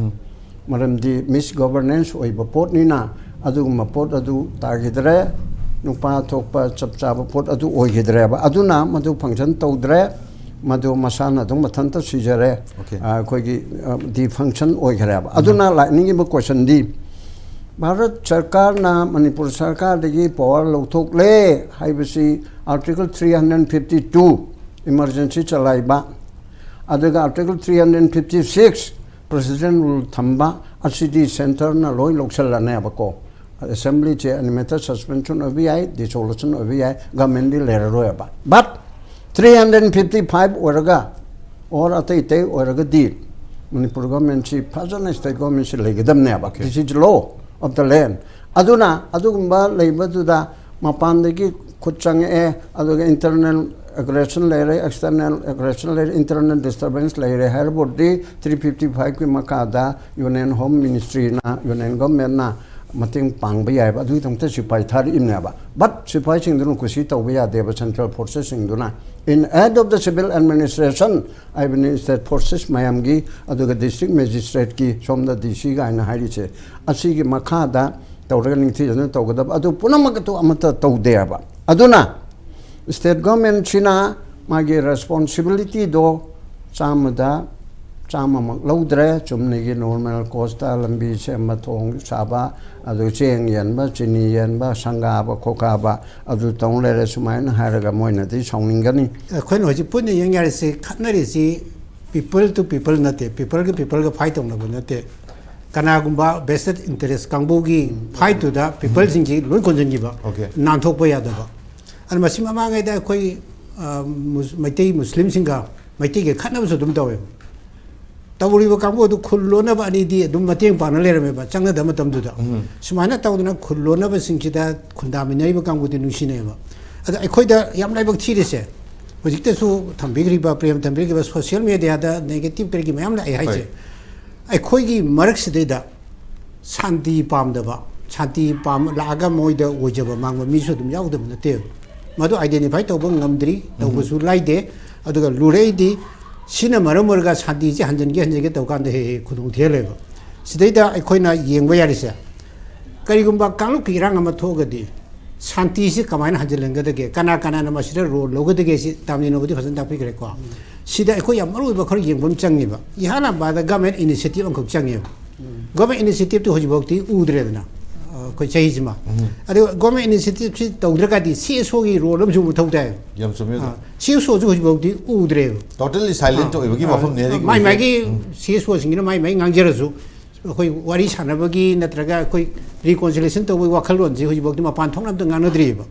ꯃꯔꯝꯗꯤ ꯃꯤꯁ ꯒꯣꯕꯔꯅꯦꯟꯁ ꯑꯣꯏꯕ ꯄꯣꯠꯅꯤꯅ ꯑꯗꯨꯒꯨꯝꯕ ꯄꯣꯠ ꯑꯗꯨ ꯇꯥꯈꯤꯗ꯭ꯔꯦ꯫ ꯅꯨꯄꯥ ꯊꯣꯛꯄ ꯆꯞ ꯆꯥꯕ ꯄꯣꯠ ꯑꯗꯨ ꯑꯣꯏꯈꯤꯗ꯭ꯔꯦꯕ꯫ ꯑꯗꯨꯅ ꯃꯗꯨ ꯐꯪꯁꯟ ꯇꯧꯗ꯭ꯔꯦ꯫ ꯃꯗꯨ ꯃꯁꯥꯅ ꯑꯗꯨꯝ ꯃꯊꯟꯇ ꯁꯤꯖꯔꯦ꯫ Okay. ꯑ, ꯑꯩꯈꯣꯏꯒꯤ ꯗꯤꯐꯪꯁꯟ ꯑꯣꯏꯈ꯭ꯔꯦꯕ꯫ ꯑꯗꯨꯅ ꯂꯥꯛꯅꯤꯡꯉꯤꯕ ꯀꯣꯏꯁꯟꯗꯤ, ꯚꯥꯔꯠ ꯁꯔꯀꯥꯔꯅ ꯃꯅꯤꯄꯨꯔ ꯁꯔꯀꯥꯔꯗꯒꯤ ꯄꯋꯥꯔ ꯂꯧꯊꯣꯛꯂꯦ ꯍꯥꯏꯕꯁꯤ article three hundred fifty two emergency ꯆꯂꯥꯏꯕ, ꯑꯗꯨꯒ article three hundred fifty six president rule ꯊꯝꯕ ꯑꯁꯤꯗꯤ ꯁꯦꯟꯇꯔꯅ ꯂꯣꯏ ꯂꯧꯁꯤꯜꯂꯅꯦꯕꯀꯣ꯫ ꯑꯦꯁꯦꯝꯕ꯭ꯂꯤꯁꯦ ꯑꯦꯅꯤꯃꯦꯇꯦꯠ ꯁꯁꯄꯦꯟꯁꯟ ꯑꯣꯏꯕ ꯌꯥꯏ, ꯗꯤꯁꯣꯂꯨꯁꯟ ꯑꯣꯏꯕ ꯌꯥꯏ, ꯒꯃꯦꯟꯗꯤ ꯂꯩꯔꯔꯣꯏꯕ꯫ But three hundred fifty five ꯑꯣꯏꯔꯒ ꯑꯣꯔ ꯑꯇꯩ ꯑꯇꯩ ꯑꯣꯏꯔꯒꯗꯤ ꯃꯅꯤꯄꯨꯔ ꯒꯣꯔꯃꯦꯟꯁꯤ ꯐꯖꯅ ꯁ꯭ꯇꯦꯠ ꯒꯣꯔꯃꯦꯟꯁꯤ ꯂꯩꯒꯗꯕꯅꯦꯕ꯫ Okay. This is law of the land. ꯑꯗꯨꯅ ꯑꯗꯨꯒꯨꯝꯕ ꯂꯩꯕꯗꯨꯗ ꯃꯄꯥꯟꯗꯒꯤ ꯈꯨꯠ ꯆꯪꯉꯛꯑꯦ, ꯑꯗꯨꯒ ꯏꯟꯇꯔꯅꯦꯜ ꯑꯦꯒ꯭ꯔꯦꯁꯟ ꯂꯩꯔꯦ, ꯑꯦꯛꯁꯇꯔꯅꯦꯜ ꯑꯦꯒ꯭ꯔꯦꯁꯟ ꯂꯩꯔꯦ, ꯏꯟꯇꯔꯅꯦꯜ ꯗꯤꯁꯇꯔꯕꯦꯟꯁ ꯂꯩꯔꯦ ꯍꯥꯏꯔꯕꯗꯤ ꯊ꯭ꯔꯤ ꯐꯤꯐꯇꯤ ꯐꯥꯏꯚꯀꯤ ꯃꯈꯥꯗ ꯌꯨꯅꯤꯌꯟ ꯍꯣꯝ ꯃꯤꯅꯤꯁꯇ꯭ꯔꯤꯅ, ꯌꯨꯅꯤꯌꯟ ꯒꯣꯔꯃꯦꯟꯅ ꯃꯇꯦꯡ ꯄꯥꯡꯕ ꯌꯥꯏꯕ꯫ ꯑꯗꯨꯒꯤꯗꯃꯛꯇ ꯁꯤꯐꯥꯏ ꯊꯥꯔꯛꯏꯕꯅꯦꯕ꯫ ꯕꯠ ꯁꯤꯐꯥꯏꯁꯤꯡꯗꯨꯅ ꯀꯨꯁꯤ ꯇꯧꯕ ꯌꯥꯗꯦꯕ, ꯁꯦꯟꯇ꯭ꯔꯦꯜ ꯐꯣꯔꯁꯦꯁꯁꯤꯡꯗꯨꯅ꯫ In aid of the civil administration ꯍꯥꯏꯕꯅꯤ, ꯁ꯭ꯇꯦꯠ ꯐꯣꯔꯁꯦꯁ ꯃꯌꯥꯝꯒꯤ, ꯑꯗꯨꯒ ꯗꯤꯁꯇ꯭ꯔꯤꯛ ꯃꯦꯖꯤꯁꯇ꯭ꯔꯦꯠꯀꯤ, ꯁꯣꯝꯗ ꯗꯤ ꯁꯤ ꯀꯥꯏꯅ ꯍꯥꯏꯔꯤꯁꯦ, ꯑꯁꯤꯒꯤ ꯃꯈꯥꯗ ꯇꯧꯔꯒ ꯅꯤꯡꯊꯤꯖꯅ ꯇꯧꯒꯗꯕ꯫ ꯑꯗꯨ ꯄꯨꯝꯅꯃꯛ ꯑꯗꯨ ꯑꯃꯠꯇ ꯇꯧꯗꯦꯕ꯫ ꯑꯗꯨꯅ ꯁ꯭ꯇꯦꯠ ꯒꯣꯔꯃꯦꯟꯁꯤꯅ ꯃꯥꯒꯤ ꯔꯦꯁꯄꯣꯟꯁꯤꯕꯤꯂꯤꯇꯤꯗꯣ ꯆꯥꯝꯃꯗ ꯆꯥꯝꯃꯃꯛ ꯂꯧꯗ꯭ꯔꯦ꯫ ꯆꯨꯝꯅꯒꯤ ꯅꯣꯔꯃꯦꯜ ꯀꯣꯁꯇ ꯂꯝꯕꯤ ꯁꯦꯝꯕ, ꯊꯣꯡ ꯁꯥꯕ, ꯑꯗꯨ ꯆꯦꯡ ꯌꯦꯟꯕ, ꯆꯤꯅꯤ ꯌꯦꯟꯕ, ꯁꯪꯒꯥꯕ, ꯈꯣꯀꯥꯕ, ꯑꯗꯨ ꯇꯧ ꯂꯩꯔꯦ꯫ ꯁꯨꯃꯥꯏꯅ ꯍꯥꯏꯔꯒ ꯃꯣꯏꯅꯗꯤ ꯁꯥꯎꯅꯤꯡꯒꯅꯤ꯫ ꯑꯩꯈꯣꯏꯅ ꯍꯧꯖꯤꯛ ꯄꯨꯟꯅ ꯌꯦꯡ ꯌꯥꯔꯤꯁꯤ, ꯈꯠꯅꯔꯤꯁꯤ ꯄꯤꯄꯜ ꯇꯨ ꯄꯤꯄꯜ ꯅꯠꯇꯦ, ꯄꯤꯄꯜꯒ ꯄꯤꯄꯜꯒ ꯐꯥꯏꯠ ꯇꯧꯅꯕ ꯅꯠꯇꯦ꯫ ꯀꯅꯥꯒꯨꯝꯕ ꯚꯦꯁꯇꯦꯠ ꯏꯟꯇꯔꯦꯁ ꯀꯥꯡꯕꯨꯒꯤ ꯐꯥꯏꯠꯇꯨꯗ ꯄꯤꯄꯜꯁꯤꯡꯁꯤ ꯂꯣꯏ ꯀꯣꯟꯁꯤꯟꯈꯤꯕ, Okay. ꯅꯥꯟꯊꯣꯛꯄ ꯌꯥꯗꯕ꯫ ꯑꯗꯨꯅ ꯃꯁꯤ ꯃꯃꯥꯡꯉꯩꯗ ꯑꯩꯈꯣꯏ, ꯑ, ꯃꯨꯁ-, ꯃꯩꯇꯩ ꯃꯨꯁꯂꯤꯝꯁꯤꯡꯒ ꯃꯩꯇꯩꯒ ꯈꯠꯅꯕꯁꯨ ꯑꯗꯨꯝ ꯇꯧꯋꯦꯕ꯫ ꯇꯧꯔꯤꯕ ꯀꯥꯡꯕꯨ ꯑꯗꯨ ꯈꯨꯜ ꯂꯣꯟꯅꯕ ꯑꯅꯤꯗꯤ ꯑꯗꯨꯝ ꯃꯇꯦꯡ ꯄꯥꯡꯅ ꯂꯩꯔꯝꯃꯦꯕ, ꯆꯪꯅꯗꯕ ꯃꯇꯝꯗꯨꯗ꯫ ꯁꯨꯃꯥꯏꯅ ꯇꯧꯗꯅ ꯈꯨꯜ ꯂꯣꯟꯅꯕꯁꯤꯡꯁꯤꯗ ꯈꯨꯟꯗꯥꯃꯤꯟꯅꯔꯤꯕ ꯀꯥꯡꯕꯨꯗꯤ ꯅꯨꯡꯁꯤꯅꯩꯌꯦꯕ꯫ ꯑꯗ ꯑꯩꯈꯣꯏꯗ ꯌꯥꯝ ꯂꯥꯏꯕꯛ ꯊꯤꯔꯤꯁꯦ, ꯍꯧꯖꯤꯛꯇꯁꯨ ꯊꯝꯕꯤꯈ꯭ꯔꯤꯕ, ꯄ꯭ꯔꯦꯝ ꯊꯝꯕꯤꯈ꯭ꯔꯤꯕ, ꯁꯣꯁꯤꯌꯦꯜ ꯃꯦꯗꯤꯌꯥꯗ ꯅꯦꯒꯦꯇꯤꯚ ꯀꯔꯤꯒꯤ ꯃꯌꯥꯝ ꯂꯥꯛꯑꯦ ꯍꯥꯏꯁꯦ꯫ ꯍꯣꯏ꯫ ꯑꯩꯈꯣꯏꯒꯤ ꯃꯔꯛꯁꯤꯗꯩꯗ ꯁꯥꯟꯇꯤ ꯄꯥꯝꯗꯕ, ꯁꯥꯟꯇꯤ ꯄꯥꯝ-, ꯂꯥꯛꯑꯒ ꯃꯣꯏꯗ ꯑꯣꯏꯖꯕ ꯃꯥꯡꯕ ꯃꯤꯁꯨ ꯑꯗꯨꯝ ꯌꯥꯎꯗꯕ ꯅꯠꯇꯦꯕ꯫ ꯃꯗꯨ ꯑꯥꯏꯗꯦꯟꯇꯤꯐꯥꯏ ꯇꯧꯕ ꯉꯝꯗ꯭ꯔꯤ, ꯇꯧꯕꯁꯨ ꯂꯥꯏꯗꯦ꯫ ꯑꯗꯨꯒ ꯂꯨꯔꯛꯏꯗꯤ ꯁꯤꯅ ꯃꯔꯝ ꯑꯣꯏꯔꯒ ꯁꯥꯟꯇꯤꯁꯦ ꯍꯟꯖꯤꯟꯒꯦ ꯍꯟꯖꯤꯟꯒꯦ ꯇꯧꯀꯥꯟꯗ ꯍꯦꯛ ꯍꯦꯛ ꯈꯨꯗꯣꯡ ꯊꯤꯍꯜꯂꯦꯕ꯫ ꯁꯤꯗꯩꯗ ꯑꯩꯈꯣꯏꯅ ꯌꯦꯡꯕ ꯌꯥꯔꯤꯁꯦ, ꯀꯔꯤꯒꯨꯝꯕ ꯀꯥꯡꯂꯨꯞꯀꯤ ꯏꯔꯥꯡ ꯑꯃ ꯊꯣꯛꯑꯒꯗꯤ ꯁꯥꯟꯇꯤꯁꯤ ꯀꯃꯥꯏꯅ ꯍꯟꯖꯤꯜꯍꯟꯒꯗꯒꯦ, ꯀꯅꯥ ꯀꯅꯥꯅ ꯃꯁꯤꯗ ꯔꯣꯜ ꯂꯧꯒꯗꯒꯦ, ꯁꯤ ꯇꯥꯃꯤꯅꯣꯕꯨꯗꯤ ꯐꯖꯅ ꯇꯥꯛꯄꯤꯈ꯭ꯔꯦꯀꯣ꯫ ꯁꯤꯗ ꯑꯩꯈꯣꯏ ꯌꯥꯝ ꯃꯔꯨ ꯑꯣꯏꯕ ꯈꯔ ꯌꯦꯡꯕ ꯑꯃ ꯆꯪꯉꯦꯕ꯫ ꯏꯍꯥꯟ ꯍꯥꯟꯕꯗ ꯒꯚꯔꯟꯃꯦꯟ ꯏꯅꯤꯁꯤꯌꯦꯇꯤꯚ ꯑꯃꯈꯛ ꯆꯪꯉꯦꯕ꯫ ꯒꯚꯔꯟꯃꯦꯟ ꯏꯅꯤꯁꯤꯌꯦꯇꯤꯚꯇꯤ ꯍꯧꯖꯤꯛꯐꯥꯎꯗꯤ ꯎꯗ꯭ꯔꯦꯗꯅ, ꯑ, ꯑꯩꯈꯣꯏ ꯆꯍꯤꯁꯤꯃ꯫ ꯑꯗꯨꯒ ꯒꯚꯔꯟꯃꯦꯟ ꯏꯅꯤꯁꯤꯌꯦꯇꯤꯚꯁꯤ ꯇꯧꯗ꯭ꯔꯒꯗꯤ ꯁꯤ ꯑꯦꯁ ꯑꯣꯒꯤ ꯔꯣꯜ ꯑꯃꯁꯨ ꯃꯊꯧ ꯇꯥꯏ꯫ ꯌꯥꯝ ꯆꯨꯝꯃꯦ ꯑꯗꯨ꯫ ꯑ, ꯁꯤ ꯑꯦꯁ ꯑꯣꯁꯨ ꯍꯧꯖꯤꯛꯐꯥꯎꯗꯤ ꯎꯗ꯭ꯔꯦꯕ꯫ Totally silent ꯑꯣꯏꯕꯒꯤ ꯋꯥꯐꯝꯅꯦ ꯍꯧꯖꯤꯛ ꯃꯥꯏ ꯍꯧꯖꯤꯛ꯫ ꯃꯥꯏꯒꯤ ꯁꯤ ꯑꯦꯁ ꯑꯣꯁꯤꯡꯁꯤꯅ ꯃꯥꯏ ꯃꯥꯏ ꯉꯥꯡꯖꯔꯁꯨ, ꯑꯩꯈꯣꯏ ꯋꯥꯔꯤ ꯁꯥꯟꯅꯕꯒꯤ ꯅꯠꯇ꯭ꯔꯒ ꯑꯩꯈꯣꯏ ꯔꯤꯀꯣꯟꯁꯤꯂꯦꯁꯟ ꯇꯧꯕꯒꯤ ꯋꯥꯈꯜꯂꯣꯟꯁꯤ ꯍꯧꯖꯤꯛꯐꯥꯎꯗꯤ ꯃꯄꯥꯟ ꯊꯣꯛꯅ ꯑꯝꯇ ꯉꯥꯡꯅꯗ꯭ꯔꯤꯕ꯫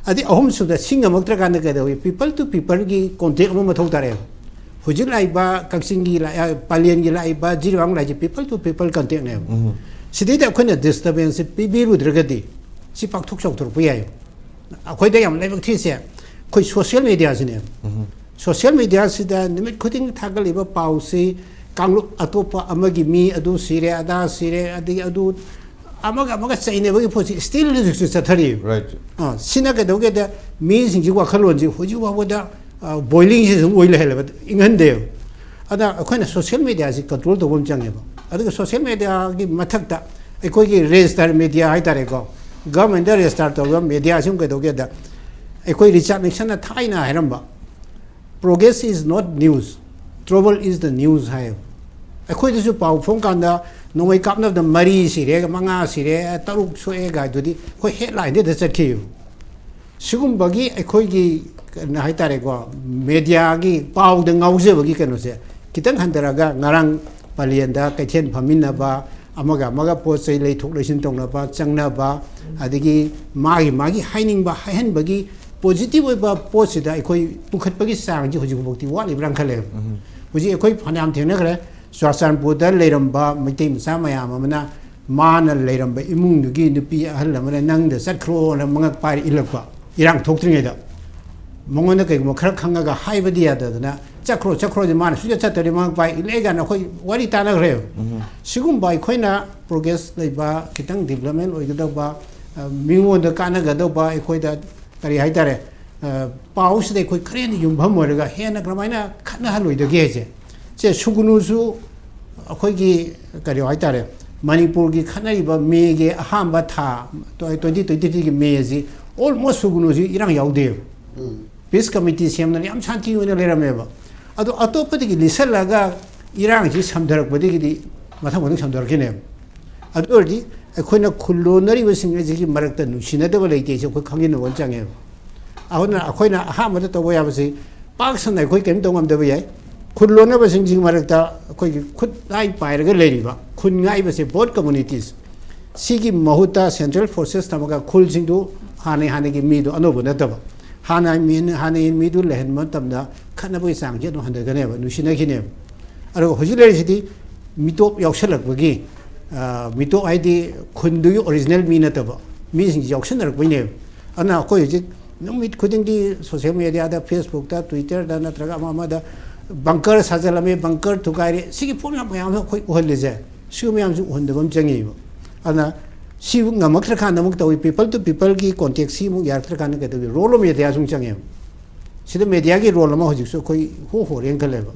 ꯑꯗꯩ ꯑꯍꯨꯝꯁꯨꯗ ꯁꯤ ꯉꯝꯃꯛꯇ꯭ꯔꯀꯥꯟꯗ ꯀꯩꯗꯧꯏ? People to peopleꯒꯤ ꯀꯣꯟꯇꯦꯛ ꯑꯃ ꯃꯊꯧ ꯇꯥꯔꯛꯑꯦꯕ꯫ ꯍꯧꯖꯤꯛ ꯂꯥꯛꯏꯕ ꯀꯛꯆꯤꯡꯒꯤ ꯂꯥꯛ-, ꯑ, ꯄꯂꯦꯟꯒꯤ ꯂꯥꯛꯏꯕ ꯖꯤꯔꯤꯕꯥꯝ ꯂꯥꯛꯏꯁꯦ people to people contacꯅꯦꯕ꯫ ꯁꯤꯗꯩꯗ ꯑꯩꯈꯣꯏꯅ ꯗꯤꯁꯇꯔꯕꯦꯟꯁꯁꯦ ꯄꯤꯕꯤꯔꯨꯗ꯭ꯔꯒꯗꯤ ꯁꯤ ꯄꯥꯛꯊꯣꯛ ꯆꯥꯎꯊꯣꯔꯛꯄ ꯌꯥꯏ꯫ ꯑꯩꯈꯣꯏꯗ ꯌꯥꯝ ꯂꯥꯏꯕꯛ ꯊꯤꯁꯦ ꯑꯩꯈꯣꯏ ꯁꯣꯁꯤꯌꯦꯜ ꯃꯦꯗꯤꯌꯥꯁꯤꯅꯦꯕ꯫ ꯁꯣꯁꯤꯌꯦꯜ ꯃꯦꯗꯤꯌꯥꯁꯤꯗ ꯅꯨꯃꯤꯠ ꯈꯨꯗꯤꯡ ꯊꯥꯒꯠꯂꯤꯕ ꯄꯥꯎꯁꯤ, ꯀꯥꯡꯂꯨꯞ ꯑꯇꯣꯞꯄ ꯑꯃꯒꯤ ꯃꯤ ꯑꯗꯨ ꯁꯤꯔꯦ, ꯑꯗꯥ ꯁꯤꯔꯦ, ꯑꯗꯒꯤ ꯑꯗꯨ ꯑꯃꯒ ꯑꯃꯒ ꯆꯩꯅꯕꯒꯤ ꯄꯣꯠꯁꯤ still ꯍꯧꯖꯤꯛꯁꯨ ꯆꯠꯊꯔꯤꯕ꯫ Right. ꯑ, ꯁꯤꯅ ꯀꯩꯗꯧꯒꯦꯗ, ꯃꯤꯁꯤꯡꯁꯤ ꯋꯥꯈꯜꯂꯣꯟꯁꯤ ꯍꯧꯖꯤꯛ ꯐꯥꯎꯕꯗ, ꯑ, boilingꯁꯤ ꯁꯨꯝ ꯑꯣꯏ ꯂꯩꯍꯜꯂꯦꯕ, ꯏꯪꯍꯟꯗꯦꯕ꯫ ꯑꯗ ꯑꯩꯈꯣꯏꯅ ꯁꯣꯁꯤꯌꯦꯜ ꯃꯦꯗꯤꯌꯥꯁꯤ ꯀꯟꯇ꯭ꯔꯣꯜ ꯇꯧꯕ ꯑꯃ ꯆꯪꯉꯦꯕ꯫ ꯑꯗꯨꯒ ꯁꯣꯁꯤꯌꯦꯜ ꯃꯦꯗꯤꯌꯥꯒꯤ ꯃꯊꯛꯇ ꯑꯩꯈꯣꯏꯒꯤ ꯔꯦꯖꯤꯁꯇꯔ ꯃꯦꯗꯤꯌꯥ ꯍꯥꯏꯇꯥꯔꯦꯀꯣ, ꯒꯚꯔꯟꯃꯦꯟꯗ ꯔꯦꯖꯤꯁꯇꯔ ꯇꯧꯔꯒ ꯃꯦꯗꯤꯌꯥꯁꯤ ꯑꯃꯨꯛ ꯀꯩꯗꯧꯒꯦꯗ, ꯑꯩꯈꯣꯏ ꯔꯤꯆꯥꯔꯗ ꯅꯤꯛꯁꯟꯅ ꯊꯥꯏꯅ ꯍꯥꯏꯔꯝꯕ, "Progress is not news, trouble is the news" ꯍꯥꯏꯌꯦꯕ꯫ ꯑꯩꯈꯣꯏꯗꯁꯨ ꯄꯥꯎ ꯐꯣꯡꯀꯥꯟꯗ ꯅꯣꯡꯃꯩ ꯀꯥꯞꯅꯕꯗ ꯃꯔꯤ ꯁꯤꯔꯦ, ꯃꯉꯥ ꯁꯤꯔꯦ, ꯇꯔꯨꯛ ꯁꯣꯛꯑꯦ ꯀꯥꯏꯗꯨꯗꯤ ꯑꯩꯈꯣꯏ ꯍꯦꯗꯂꯥꯏꯟꯗ ꯍꯦꯛꯇ ꯆꯠꯈꯤꯕ꯫ ꯁꯤꯒꯨꯝꯕꯒꯤ ꯑꯩꯈꯣꯏꯒꯤ ꯀꯩꯅꯣ ꯍꯥꯏꯇꯥꯔꯦꯀꯣ, ꯃꯦꯗꯤꯌꯥꯒꯤ ꯄꯥꯎꯗ ꯉꯥꯎꯖꯕꯒꯤ ꯀꯩꯅꯣꯁꯦ ꯈꯤꯇꯪ ꯍꯟꯊꯔꯒ, ꯉꯔꯥꯡ ꯄꯂꯦꯟꯗ ꯀꯩꯊꯦꯜ ꯐꯝꯃꯤꯟꯅꯕ, ꯑꯃꯒ ꯑꯃꯒ ꯄꯣꯠ ꯆꯩ ꯂꯩꯊꯣꯛ ꯂꯩꯁꯤꯟ ꯇꯧꯅꯕ, ꯆꯪꯅꯕ, ꯑꯗꯒꯤ ꯃꯥꯒꯤ ꯃꯥꯒꯤ ꯍꯥꯏꯅꯤꯡꯕ ꯍꯥꯏꯍꯟꯕꯒꯤ ꯄꯣꯖꯤꯇꯤꯚ ꯑꯣꯏꯕ ꯄꯣꯠꯁꯤꯗ ꯑꯩꯈꯣꯏ ꯄꯨꯈꯠꯄꯒꯤ ꯆꯥꯡꯁꯤ ꯍꯧꯖꯤꯛ ꯐꯥꯎꯕꯗꯤ ꯋꯥꯠꯂꯤꯕ꯭ꯔꯥꯅ ꯈꯜꯂꯦꯕ꯫ ꯍꯧꯖꯤꯛ ꯑꯩꯈꯣꯏ ꯐꯅꯌꯥꯝ ꯊꯦꯡꯅꯈ꯭ꯔꯦ, ꯆꯨꯔꯥꯆꯥꯟꯄꯨꯔꯗ ꯂꯩꯔꯝꯕ ꯃꯩꯇꯩ ꯃꯆꯥ ꯃꯌꯥꯝ ꯑꯃꯅ ꯃꯥꯅ ꯂꯩꯔꯝꯕ ꯏꯃꯨꯡꯗꯨꯒꯤ ꯅꯨꯄꯤ ꯑꯍꯜ ꯑꯃꯅ "ꯅꯪꯗ ꯆꯠꯈ꯭ꯔꯣꯅ" ꯃꯉꯛ ꯄꯥꯏꯔ ꯏꯜꯂꯛꯄ, ꯏꯔꯥꯡ ꯊꯣꯛꯇ꯭ꯔꯤꯉꯩꯗ꯫ ꯃꯉꯣꯟꯗ ꯀꯩꯒꯨꯝꯕ ꯈꯔ ꯈꯪꯉꯒ ꯍꯥꯏꯕꯗꯤ ꯌꯥꯗꯗꯅ "ꯆꯠꯈ꯭ꯔꯣ, ꯆꯠꯈ꯭ꯔꯣꯗꯤ" ꯃꯥꯅ ꯁꯨꯡꯆꯠ ꯆꯠꯇꯕꯗꯤ ꯃꯉꯛ ꯄꯥꯏ ꯏꯜꯂꯛꯑꯦ ꯀꯥꯏꯅ ꯑꯩꯈꯣꯏ ꯋꯥꯔꯤ ꯇꯥꯟꯅꯈ꯭ꯔꯦꯕ꯫ ꯁꯤꯒꯨꯝꯕ ꯑꯩꯈꯣꯏꯅ ꯄ꯭ꯔꯣꯒ꯭ꯔꯦꯁ ꯂꯩꯕ, ꯈꯤꯇꯪ ꯗꯤꯕ꯭ꯂꯞꯃꯦꯟ ꯑꯣꯏꯒꯗꯧꯕ, ꯑ, ꯃꯤꯉꯣꯟꯗ ꯀꯥꯟꯅꯒꯗꯧꯕ, ꯑꯩꯈꯣꯏꯗ ꯀꯔꯤ ꯍꯥꯏꯇꯥꯔꯦ, ꯑ, ꯄꯥꯎꯁꯤꯗ ꯑꯩꯈꯣꯏ ꯈꯔ ꯍꯦꯟꯅ ꯌꯨꯝꯐꯝ ꯑꯣꯏꯔꯒ ꯍꯦꯟꯅ ꯀꯔꯝꯍꯥꯏꯅ ꯈꯠꯅꯍꯜꯂꯣꯏꯗꯒꯦ ꯍꯥꯏꯁꯦ꯫ ꯁꯦ ꯁꯨꯒꯅꯨꯁꯨ, ꯑ, ꯑꯩꯈꯣꯏꯒꯤ ꯀꯔꯤ ꯍꯥꯏꯇꯥꯔꯦ, ꯃꯅꯤꯄꯨꯔꯒꯤ ꯈꯠꯅꯔꯤꯕ ꯃꯦꯒꯤ ꯑꯍꯥꯟꯕ ꯊꯥ, ꯇ꯭ꯋꯦꯟꯇꯤ ꯇ꯭ꯋꯦꯟꯇꯤ ꯊ꯭ꯔꯤꯒꯤ ꯃꯦ ꯑꯁꯤ almost ꯁꯨꯒꯅꯨꯁꯤ ꯏꯔꯥꯡ ꯌꯥꯎꯗꯦꯕ꯫ ꯄꯤꯁ ꯀꯃꯤꯇꯤ ꯁꯦꯝꯗꯅ ꯌꯥꯝ ꯁꯥꯟꯇꯤ ꯑꯣꯏꯅ ꯂꯩꯔꯝꯃꯦꯕ꯫ ꯑꯗꯣ ꯑꯇꯣꯞꯄꯗꯒꯤ ꯂꯤꯠꯁꯜꯂꯒ ꯏꯔꯥꯡꯁꯤ ꯁꯝꯊꯔꯛꯄꯗꯒꯤꯗꯤ ꯃꯊꯪ ꯃꯊꯪ ꯁꯝꯊꯔꯛꯈꯤꯅꯦꯕ꯫ ꯑꯗꯨ ꯑꯣꯏꯔꯗꯤ ꯑꯩꯈꯣꯏꯅ ꯈꯨꯜꯂꯣꯟꯅꯔꯤꯕꯁꯤꯡ ꯑꯁꯤꯒꯤ ꯃꯔꯛꯇ ꯅꯨꯡꯁꯤꯅꯗꯕ ꯂꯩꯇꯦ ꯍꯥꯏꯁꯦ ꯑꯩꯈꯣꯏ ꯈꯪꯖꯤꯟꯅꯕ ꯑꯃ ꯆꯪꯉꯦꯕ꯫ ꯑꯗꯨꯅ ꯑꯩꯈꯣꯏꯅ ꯑꯍꯥꯟꯕꯗ ꯇꯧꯕ ꯌꯥꯕꯁꯤ, ꯄꯥꯛ ꯁꯟꯅ ꯑꯩꯈꯣꯏ ꯀꯔꯤꯝ ꯇꯧ ꯉꯝꯗꯕ ꯌꯥꯏ, ꯈꯨꯜꯂꯣꯟꯅꯕꯁꯤꯡꯁꯤꯒꯤ ꯃꯔꯛꯇ ꯑꯩꯈꯣꯏꯒꯤ ꯈꯨꯠ ꯂꯥꯏ ꯄꯥꯏꯔꯒ ꯂꯩꯔꯤꯕ ꯈꯨꯟ ꯉꯥꯛꯏꯕꯁꯦ, both communities, ꯁꯤꯒꯤ ꯃꯍꯨꯠꯇ central forces ꯊꯝꯃꯒ ꯈꯨꯜꯁꯤꯡꯗꯨ ꯍꯥꯟꯅ ꯍꯥꯟꯅꯒꯤ ꯃꯤꯗꯨ ꯑꯅꯧꯕ ꯅꯠꯇꯕ, ꯍꯥꯟꯅ ꯃꯤ, ꯍꯥꯟꯅꯒꯤ ꯃꯤꯗꯨ ꯂꯩꯍꯟꯕ ꯃꯇꯝꯗ ꯈꯠꯅꯕꯒꯤ ꯆꯥꯡꯁꯤ ꯑꯗꯨꯝ ꯍꯟꯊꯒꯅꯦꯕ, ꯅꯨꯡꯁꯤꯅꯈꯤꯅꯦꯕ꯫ ꯑꯗꯨꯒ ꯍꯧꯖꯤꯛ ꯂꯩꯔꯤꯁꯤꯗꯤ ꯃꯤꯇꯣꯞ ꯌꯥꯎꯁꯜꯂꯛꯄꯒꯤ, ꯑ, ꯃꯤꯇꯣꯞ ꯍꯥꯏꯗꯤ ꯈꯨꯟꯗꯨꯒꯤ original ꯃꯤ ꯅꯠꯇꯕ ꯃꯤꯁꯤꯡꯁꯤ ꯌꯥꯎꯁꯟꯅꯔꯛꯄꯩꯅꯦꯕ꯫ ꯑꯗꯨꯅ ꯑꯩꯈꯣꯏ ꯍꯧꯖꯤꯛ ꯅꯨꯃꯤꯠ ꯈꯨꯗꯤꯡꯒꯤ social media ꯗ, Facebook ꯇ, Twitter ꯗ ꯅꯠꯇ꯭ꯔꯒ ꯑꯃ ꯑꯃꯗ bunker ꯁꯥꯖꯜꯂꯝꯃꯦ, bunker ꯊꯨꯒꯥꯏꯔꯦ, ꯁꯤꯒꯤ ꯄꯣꯠ ꯃꯌꯥꯝ ꯑꯩꯈꯣꯏ ꯎꯍꯜꯂꯤꯁꯦ, ꯁꯤꯒꯨꯝꯕ ꯃꯌꯥꯝꯁꯤ ꯎꯍꯟꯗꯕ ꯑꯃ ꯆꯪꯉꯤꯕ꯫ ꯑꯗꯨꯅ ꯁꯤꯕꯨ ꯉꯝꯃꯛꯇ꯭ꯔꯀꯥꯟꯗ ꯑꯃꯨꯛ ꯇꯧꯏ, people to people ꯒꯤ contact ꯁꯤ ꯑꯃꯨꯛ ꯌꯥꯔꯛꯇ꯭ꯔꯀꯥꯟꯗ ꯀꯩꯗꯧꯏ, role of media ꯁꯨ ꯑꯃꯨꯛ ꯆꯪꯉꯦꯕ꯫ ꯁꯤꯗ media ꯒꯤ role ꯑꯃ ꯍꯧꯖꯤꯛꯁꯨ ꯑꯩꯈꯣꯏ ꯍꯣ ꯍꯣꯔꯦꯅ ꯈꯜꯂꯦꯕ꯫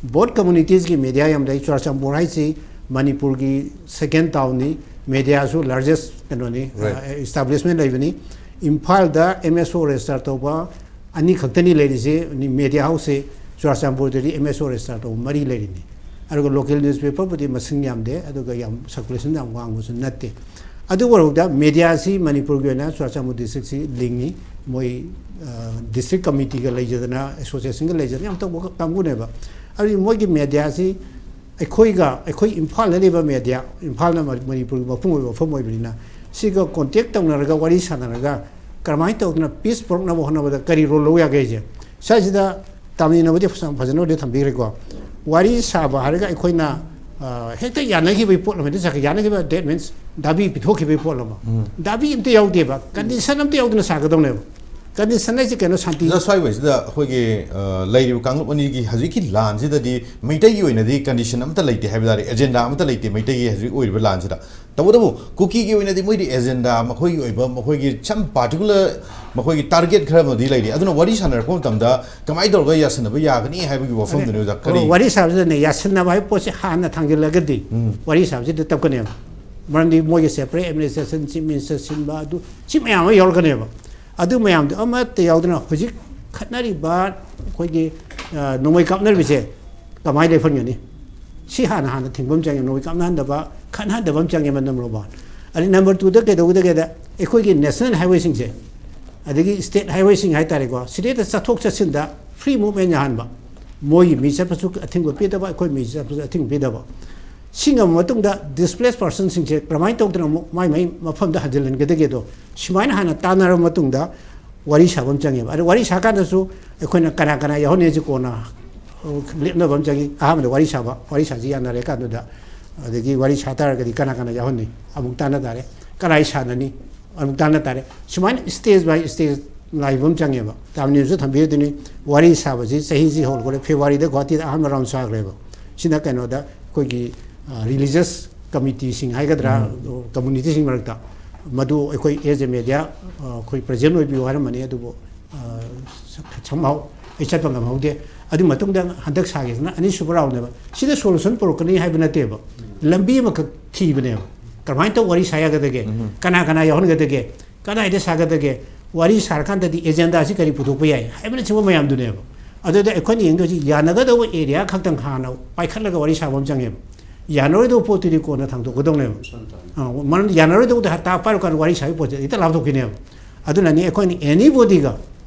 Both communities ꯀꯤ media ꯌꯥꯝ ꯂꯩ꯫ ꯆꯨꯔꯥꯆꯥꯟꯄꯨꯔ ꯍꯥꯏꯁꯤ ꯃꯅꯤꯄꯨꯔꯒꯤ second town ꯅꯤ, media ꯁꯨ largest ꯀꯩꯅꯣꯅꯤ, Right. ꯑ, establishment ꯂꯩꯕꯅꯤ꯫ ꯏꯝꯐꯥꯜꯗ M S O register ꯇꯧꯕ ꯑꯅꯤ ꯈꯛꯇꯅꯤ ꯂꯩꯔꯤꯁꯦ, media house ꯁꯦ꯫ ꯆꯨꯔꯥꯆꯥꯟꯄꯨꯔꯗꯗꯤ M S O register ꯇꯧꯕ ꯃꯔꯤ ꯂꯩꯔꯤꯅꯤ꯫ ꯑꯗꯨꯒ local newspaper ꯕꯨꯗꯤ ꯃꯁꯤꯡ ꯌꯥꯝꯗꯦ, ꯑꯗꯨꯒ ꯌꯥꯝ circulation ꯌꯥꯝ ꯋꯥꯡꯕꯁꯨ ꯅꯠꯇꯦ꯫ ꯑꯗꯨ ꯑꯣꯏꯔꯕꯗ media ꯁꯤ ꯃꯅꯤꯄꯨꯔꯒꯤ ꯑꯣꯏꯅ ꯆꯨꯔꯥꯆꯥꯟꯄꯨꯔ district ꯁꯤ ꯂꯤꯡꯉꯤ꯫ ꯃꯣꯏ, ꯑ, district committee ꯒ ꯂꯩꯖꯗꯅ, association ꯒ ꯂꯩꯖꯗꯅ ꯌꯥꯝ ꯇꯧꯕ ꯀꯥꯡꯕꯨꯅꯦꯕ꯫ ꯑꯗꯨꯗꯤ ꯃꯣꯏꯒꯤ media ꯁꯤ ꯑꯩꯈꯣꯏꯒ, ꯑꯩꯈꯣꯏ ꯏꯝꯐꯥꯜꯗ ꯂꯩꯕ media, ꯏꯝꯐꯥꯜꯅ ꯃ-, ꯃꯅꯤꯄꯨꯔꯒꯤ ꯃꯄꯨꯡ ꯑꯣꯏꯕ ꯃꯐꯝ ꯑꯣꯏꯕꯅꯤꯅ, ꯁꯤꯒ contact ꯇꯧꯅꯔꯒ, ꯋꯥꯔꯤ ꯁꯥꯟꯅꯔꯒ, ꯀꯔꯝꯍꯥꯏꯅ ꯇꯧꯗꯅ peace ꯄꯨꯔꯛꯅꯕ ꯍꯣꯠꯅꯕꯗ ꯀꯔꯤ role ꯂꯧ ꯌꯥꯒꯦ ꯍꯥꯏꯁꯦ? ꯁ꯭ꯋꯥꯏꯁꯤꯗ ꯇꯥꯃꯤꯜꯅꯕꯨꯗꯤ ꯐꯖ-, ꯐꯖꯅꯕꯨꯗꯤ ꯊꯝꯕꯤꯈ꯭ꯔꯦꯀꯣ꯫ ꯋꯥꯔꯤ ꯁꯥꯕ ꯍꯥꯏꯔꯒ ꯑꯩꯈꯣꯏꯅ, ꯑ, ꯍꯦꯛꯇ ꯌꯥꯅꯈꯤꯕꯒꯤ ꯄꯣꯠ ꯑꯃ, ꯍꯦꯛꯇ ꯁꯥꯒ-, ꯌꯥꯅꯈꯤꯕ, that means ꯗꯥꯕꯤ ꯄꯤꯊꯣꯛꯈꯤꯕꯒꯤ ꯄꯣꯠ ꯑꯃ꯫ ꯎꯝ꯫ ꯗꯥꯕꯤ ꯑꯝꯇ ꯌꯥꯎꯗꯦꯕ, condition ꯑꯝꯇ ꯌꯥꯎꯗꯅ ꯁꯥꯒꯗꯧꯅꯦꯕ꯫ Condition ꯍꯥꯏꯁꯦ ꯀꯩꯅꯣ? ꯁꯥꯟꯇꯤ꯫ ꯑꯣꯖꯥ, ꯁ꯭ꯋꯥꯏ ꯋꯥꯏꯁꯤꯗ ꯑꯩꯈꯣꯏꯒꯤ, ꯑ, ꯂꯩꯔꯤꯕ ꯀꯥꯡꯂꯨꯞ ꯑꯅꯤꯒꯤ ꯍꯧꯖꯤꯛꯀꯤ ꯂꯥꯟꯁꯤꯗꯗꯤ ꯃꯩꯇꯩꯒꯤ ꯑꯣꯏꯅꯗꯤ condition ꯑꯃꯠꯇ ꯂꯩꯇꯦ ꯍꯥꯏꯕ ꯇꯥꯔꯦ, agenda ꯑꯃꯠꯇ ꯂꯩꯇꯦ ꯃꯩꯇꯩꯒꯤ ꯍꯧꯖꯤꯛ ꯑꯣꯏꯔꯤꯕ ꯂꯥꯟꯁꯤꯗ꯫ ꯇꯧꯕꯇꯕꯨ ꯀꯨꯀꯤꯒꯤ ꯑꯣꯏꯅꯗꯤ ꯃꯣꯏꯗꯤ ꯑꯦꯖꯦꯟꯗꯥ, ꯃꯈꯣꯏꯒꯤ ꯑꯣꯏꯕ, ꯃꯈꯣꯏꯒꯤ some particular, ꯃꯈꯣꯏꯒꯤ ꯇꯥꯔꯒꯦꯠ ꯈꯔ ꯑꯃꯗꯤ ꯂꯩꯔꯤ꯫ ꯑꯗꯨꯅ ꯋꯥꯔꯤ ꯁꯥꯟꯅꯔꯛꯄ ꯃꯇꯝꯗ ꯀꯃꯥꯏꯅ ꯇꯧꯔꯒ ꯌꯥꯁꯟꯅꯕ ꯌꯥꯒꯅꯤ ꯍꯥꯏꯕꯒꯤ ꯋꯥꯐꯝꯗꯨꯅꯤ ꯑꯣꯖꯥ꯫ ꯀꯔꯤ? ꯑꯣ, ꯋꯥꯔꯤ ꯁꯥꯕꯁꯤꯗꯅꯦ, ꯌꯥꯁꯟꯅꯕ ꯍꯥꯏꯕ ꯄꯣꯠꯁꯦ ꯍꯥꯟꯅ ꯊꯥꯡꯖꯤꯜꯂꯒꯗꯤ ꯎꯝ꯫ ꯋꯥꯔꯤ ꯁꯥꯕꯁꯤꯗ ꯇꯞꯀꯅꯦꯕ꯫ ꯃꯔꯝꯗꯤ ꯃꯣꯏꯒꯤ separate administration, chief minister ꯁꯤꯟꯕ, ꯑꯗꯨ ꯁꯤ ꯃꯌꯥꯝ ꯑꯃ ꯌꯥꯎꯔꯛꯀꯅꯦꯕ꯫ ꯑꯗꯨ ꯃꯌꯥꯝꯗꯣ ꯑꯃꯠꯇ ꯌꯥꯎꯗꯅ ꯍꯧꯖꯤꯛ ꯈꯠꯅꯔꯤꯕ ꯑꯩꯈꯣꯏꯒꯤ, ꯑ, ꯅꯣꯡꯃꯩ ꯀꯥꯞꯅꯔꯤꯕꯁꯦ ꯀꯃꯥꯏꯅ ꯂꯦꯞꯍꯟꯒꯅꯤ? ꯁꯤ ꯍꯥꯟꯅ, ꯍꯥꯟꯅ ꯊꯤꯡꯕ ꯑꯃ ꯆꯪꯉꯦ, ꯅꯣꯡꯃꯩ ꯀꯥꯞꯅꯍꯟꯗꯕ, ꯈꯠꯅꯍꯟꯗꯕ ꯑꯃ ꯆꯪꯉꯦꯕ, number one꯫ ꯑꯗꯩ number twoꯗ ꯀꯩꯗꯧꯒꯗꯒꯦꯗ, ꯑꯩꯈꯣꯏꯒꯤ national highwayꯁꯤꯡꯁꯦ, ꯑꯗꯒꯤ state highwayꯁꯤꯡ ꯍꯥꯏꯇꯥꯔꯦꯀꯣ, ꯁꯤꯗꯩꯗ ꯆꯠꯊꯣꯛ ꯆꯠꯁꯤꯟꯗ free movement ꯌꯥꯍꯟꯕ, ꯃꯣꯏꯒꯤ ꯃꯤ ꯆꯠꯄꯁꯨ ꯑꯊꯤꯡꯕ ꯄꯤꯗꯕ, ꯑꯩꯈꯣꯏ ꯃꯤ ꯆꯠꯄꯁꯨ ꯑꯊꯤꯡꯕ ꯄꯤꯗꯕ꯫ ꯁꯤ ꯉꯝꯃ ꯃꯇꯨꯡꯗ displaced personꯁꯤꯡꯁꯦ ꯀꯔꯝꯍꯥꯏꯅ ꯇꯧꯗꯅ ꯑꯃꯨꯛ ꯃꯥꯏ ꯃꯥꯏ ꯃꯐꯝꯗ ꯍꯟꯖꯤꯜꯍꯟꯒꯗꯒꯦꯗꯣ, ꯁꯨꯃꯥꯏꯅ ꯍꯥꯟꯅ ꯇꯥꯟꯅꯔꯕ ꯃꯇꯨꯡꯗ ꯋꯥꯔꯤ ꯁꯥꯕ ꯑꯃ ꯆꯪꯉꯦꯕ꯫ ꯑꯗ ꯋꯥꯔꯤ ꯁꯥꯀꯥꯟꯗꯁꯨ ꯑꯩꯈꯣꯏꯅ ꯀꯅꯥ ꯀꯅꯥ ꯌꯥꯎꯍꯟꯅꯤꯁꯤ ꯀꯣꯟꯅ ꯂꯦꯞꯅꯕ ꯑꯃ ꯆꯪꯉꯤ꯫ ꯑꯍꯥꯟꯕꯗ ꯋꯥꯔꯤ ꯁꯥꯕ, ꯋꯥꯔꯤ ꯁꯥꯁꯤ ꯌꯥꯅꯔꯦ ꯀꯥꯟꯗꯨꯗ, ꯑꯗꯒꯤ ꯋꯥꯔꯤ ꯁꯥ ꯇꯥꯔꯒꯗꯤ ꯀꯅꯥ ꯀꯅꯥ ꯌꯥꯎꯍꯟꯅꯤ ꯑꯃꯨꯛ ꯇꯥꯟꯅ ꯇꯥꯔꯦ, ꯀꯅꯥꯏ ꯁꯥꯟꯅꯅꯤ ꯑꯃꯨꯛ ꯇꯥꯟꯅ ꯇꯥꯔꯦ꯫ ꯁꯨꯃꯥꯏꯅ stage by stage ꯂꯥꯛꯏꯕ ꯑꯃ ꯆꯪꯉꯦꯕ꯫ ꯇꯥꯝꯅꯤꯝꯁꯨ ꯊꯝꯕꯤꯔꯗꯨꯅꯤ, ꯋꯥꯔꯤ ꯁꯥꯕꯁꯤ ꯆꯍꯤꯁꯤ ꯍꯧꯔꯛꯄꯗ ꯐꯦꯕ꯭ꯔꯨꯋꯥꯔꯤꯗ ꯒꯨꯍꯥꯇꯤꯗ ꯑꯍꯥꯟꯕ round ꯁꯥꯈ꯭ꯔꯦꯕ꯫ ꯁꯤꯅ ꯀꯩꯅꯣꯗ ꯑꯩꯈꯣꯏꯒꯤ, ꯑ, religious committeeꯁꯤꯡ ꯍꯥꯏꯒꯗ꯭ꯔꯥ, ꯎꯝ꯫ Communityꯁꯤꯡ ꯃꯔꯛꯇ, ꯃꯗꯨ ꯑꯩꯈꯣꯏ as a media, ꯑ, ꯑꯩꯈꯣꯏ present ꯑꯣꯏꯕꯤꯌꯨ ꯍꯥꯏꯔꯝꯕꯅꯤ, ꯑꯗꯨꯕꯨ, ꯑ, somehow ꯑꯩ ꯆꯠꯄ ꯉꯝꯍꯧꯗꯦ꯫ ꯑꯗꯨ ꯃꯇꯨꯡꯗ ꯍꯟꯗꯛ ꯁꯥꯒꯤꯁꯤꯅ ꯑꯅꯤꯁꯨꯕ roundꯅꯦꯕ꯫ ꯁꯤꯗ solution ꯄꯨꯔꯛꯀꯅꯤ ꯍꯥꯏꯕ ꯅꯠꯇꯦꯕ, ꯂꯝꯕꯤ ꯑꯃꯈꯛ ꯊꯤꯕꯅꯦꯕ꯫ ꯀꯃꯥꯏꯅ ꯇꯧ ꯋꯥꯔꯤ ꯁꯥ ꯌꯥꯒꯗꯒꯦ? ꯎꯝ꯫ ꯀꯅꯥ ꯀꯅꯥ ꯌꯥꯎꯍꯟꯒꯗꯒꯦ? ꯀꯗꯥꯏꯗ ꯁꯥꯒꯗꯒꯦ? ꯋꯥꯔꯤ ꯁꯥꯔꯀꯥꯟꯗꯗꯤ agendaꯁꯤ ꯀꯔꯤ ꯄꯨꯊꯣꯛꯄ ꯌꯥꯏ ꯍꯥꯏꯕꯅꯆꯤꯡꯕ ꯃꯌꯥꯝꯗꯨꯅꯦꯕ꯫ ꯑꯗꯨꯗ ꯑꯩꯈꯣꯏꯅ ꯌꯦꯡꯗꯣꯏꯁꯤ ꯌꯥꯅꯒꯗꯧꯕ area ꯈꯛꯇꯪ ꯍꯥꯟꯅ ꯄꯥꯏꯈꯠꯂꯒ ꯋꯥꯔꯤ ꯁꯥꯕ ꯑꯃ ꯆꯪꯉꯦꯕ꯫ ꯌꯥꯅꯔꯣꯏꯗꯧꯕ ꯄꯣꯠꯇꯨꯗꯤ ꯀꯣꯟꯅ ꯊꯥꯡꯗꯣꯛꯀꯗꯧꯅꯦꯕ꯫ ꯑ, ꯃꯔꯝꯗꯤ ꯌꯥꯅꯔꯣꯏꯗꯧꯕꯗ ꯍꯞꯇꯥ ꯄꯥꯏꯔꯀꯥꯟꯗ ꯋꯥꯔꯤ ꯁꯥꯕꯒꯤ ꯄꯣꯠꯁꯦ ꯍꯦꯛꯇ ꯂꯥꯞꯊꯣꯛꯈꯤꯅꯦꯕ꯫ ꯑꯗꯨꯅꯅꯤ ꯑꯩꯈꯣꯏꯅ anybodyꯒ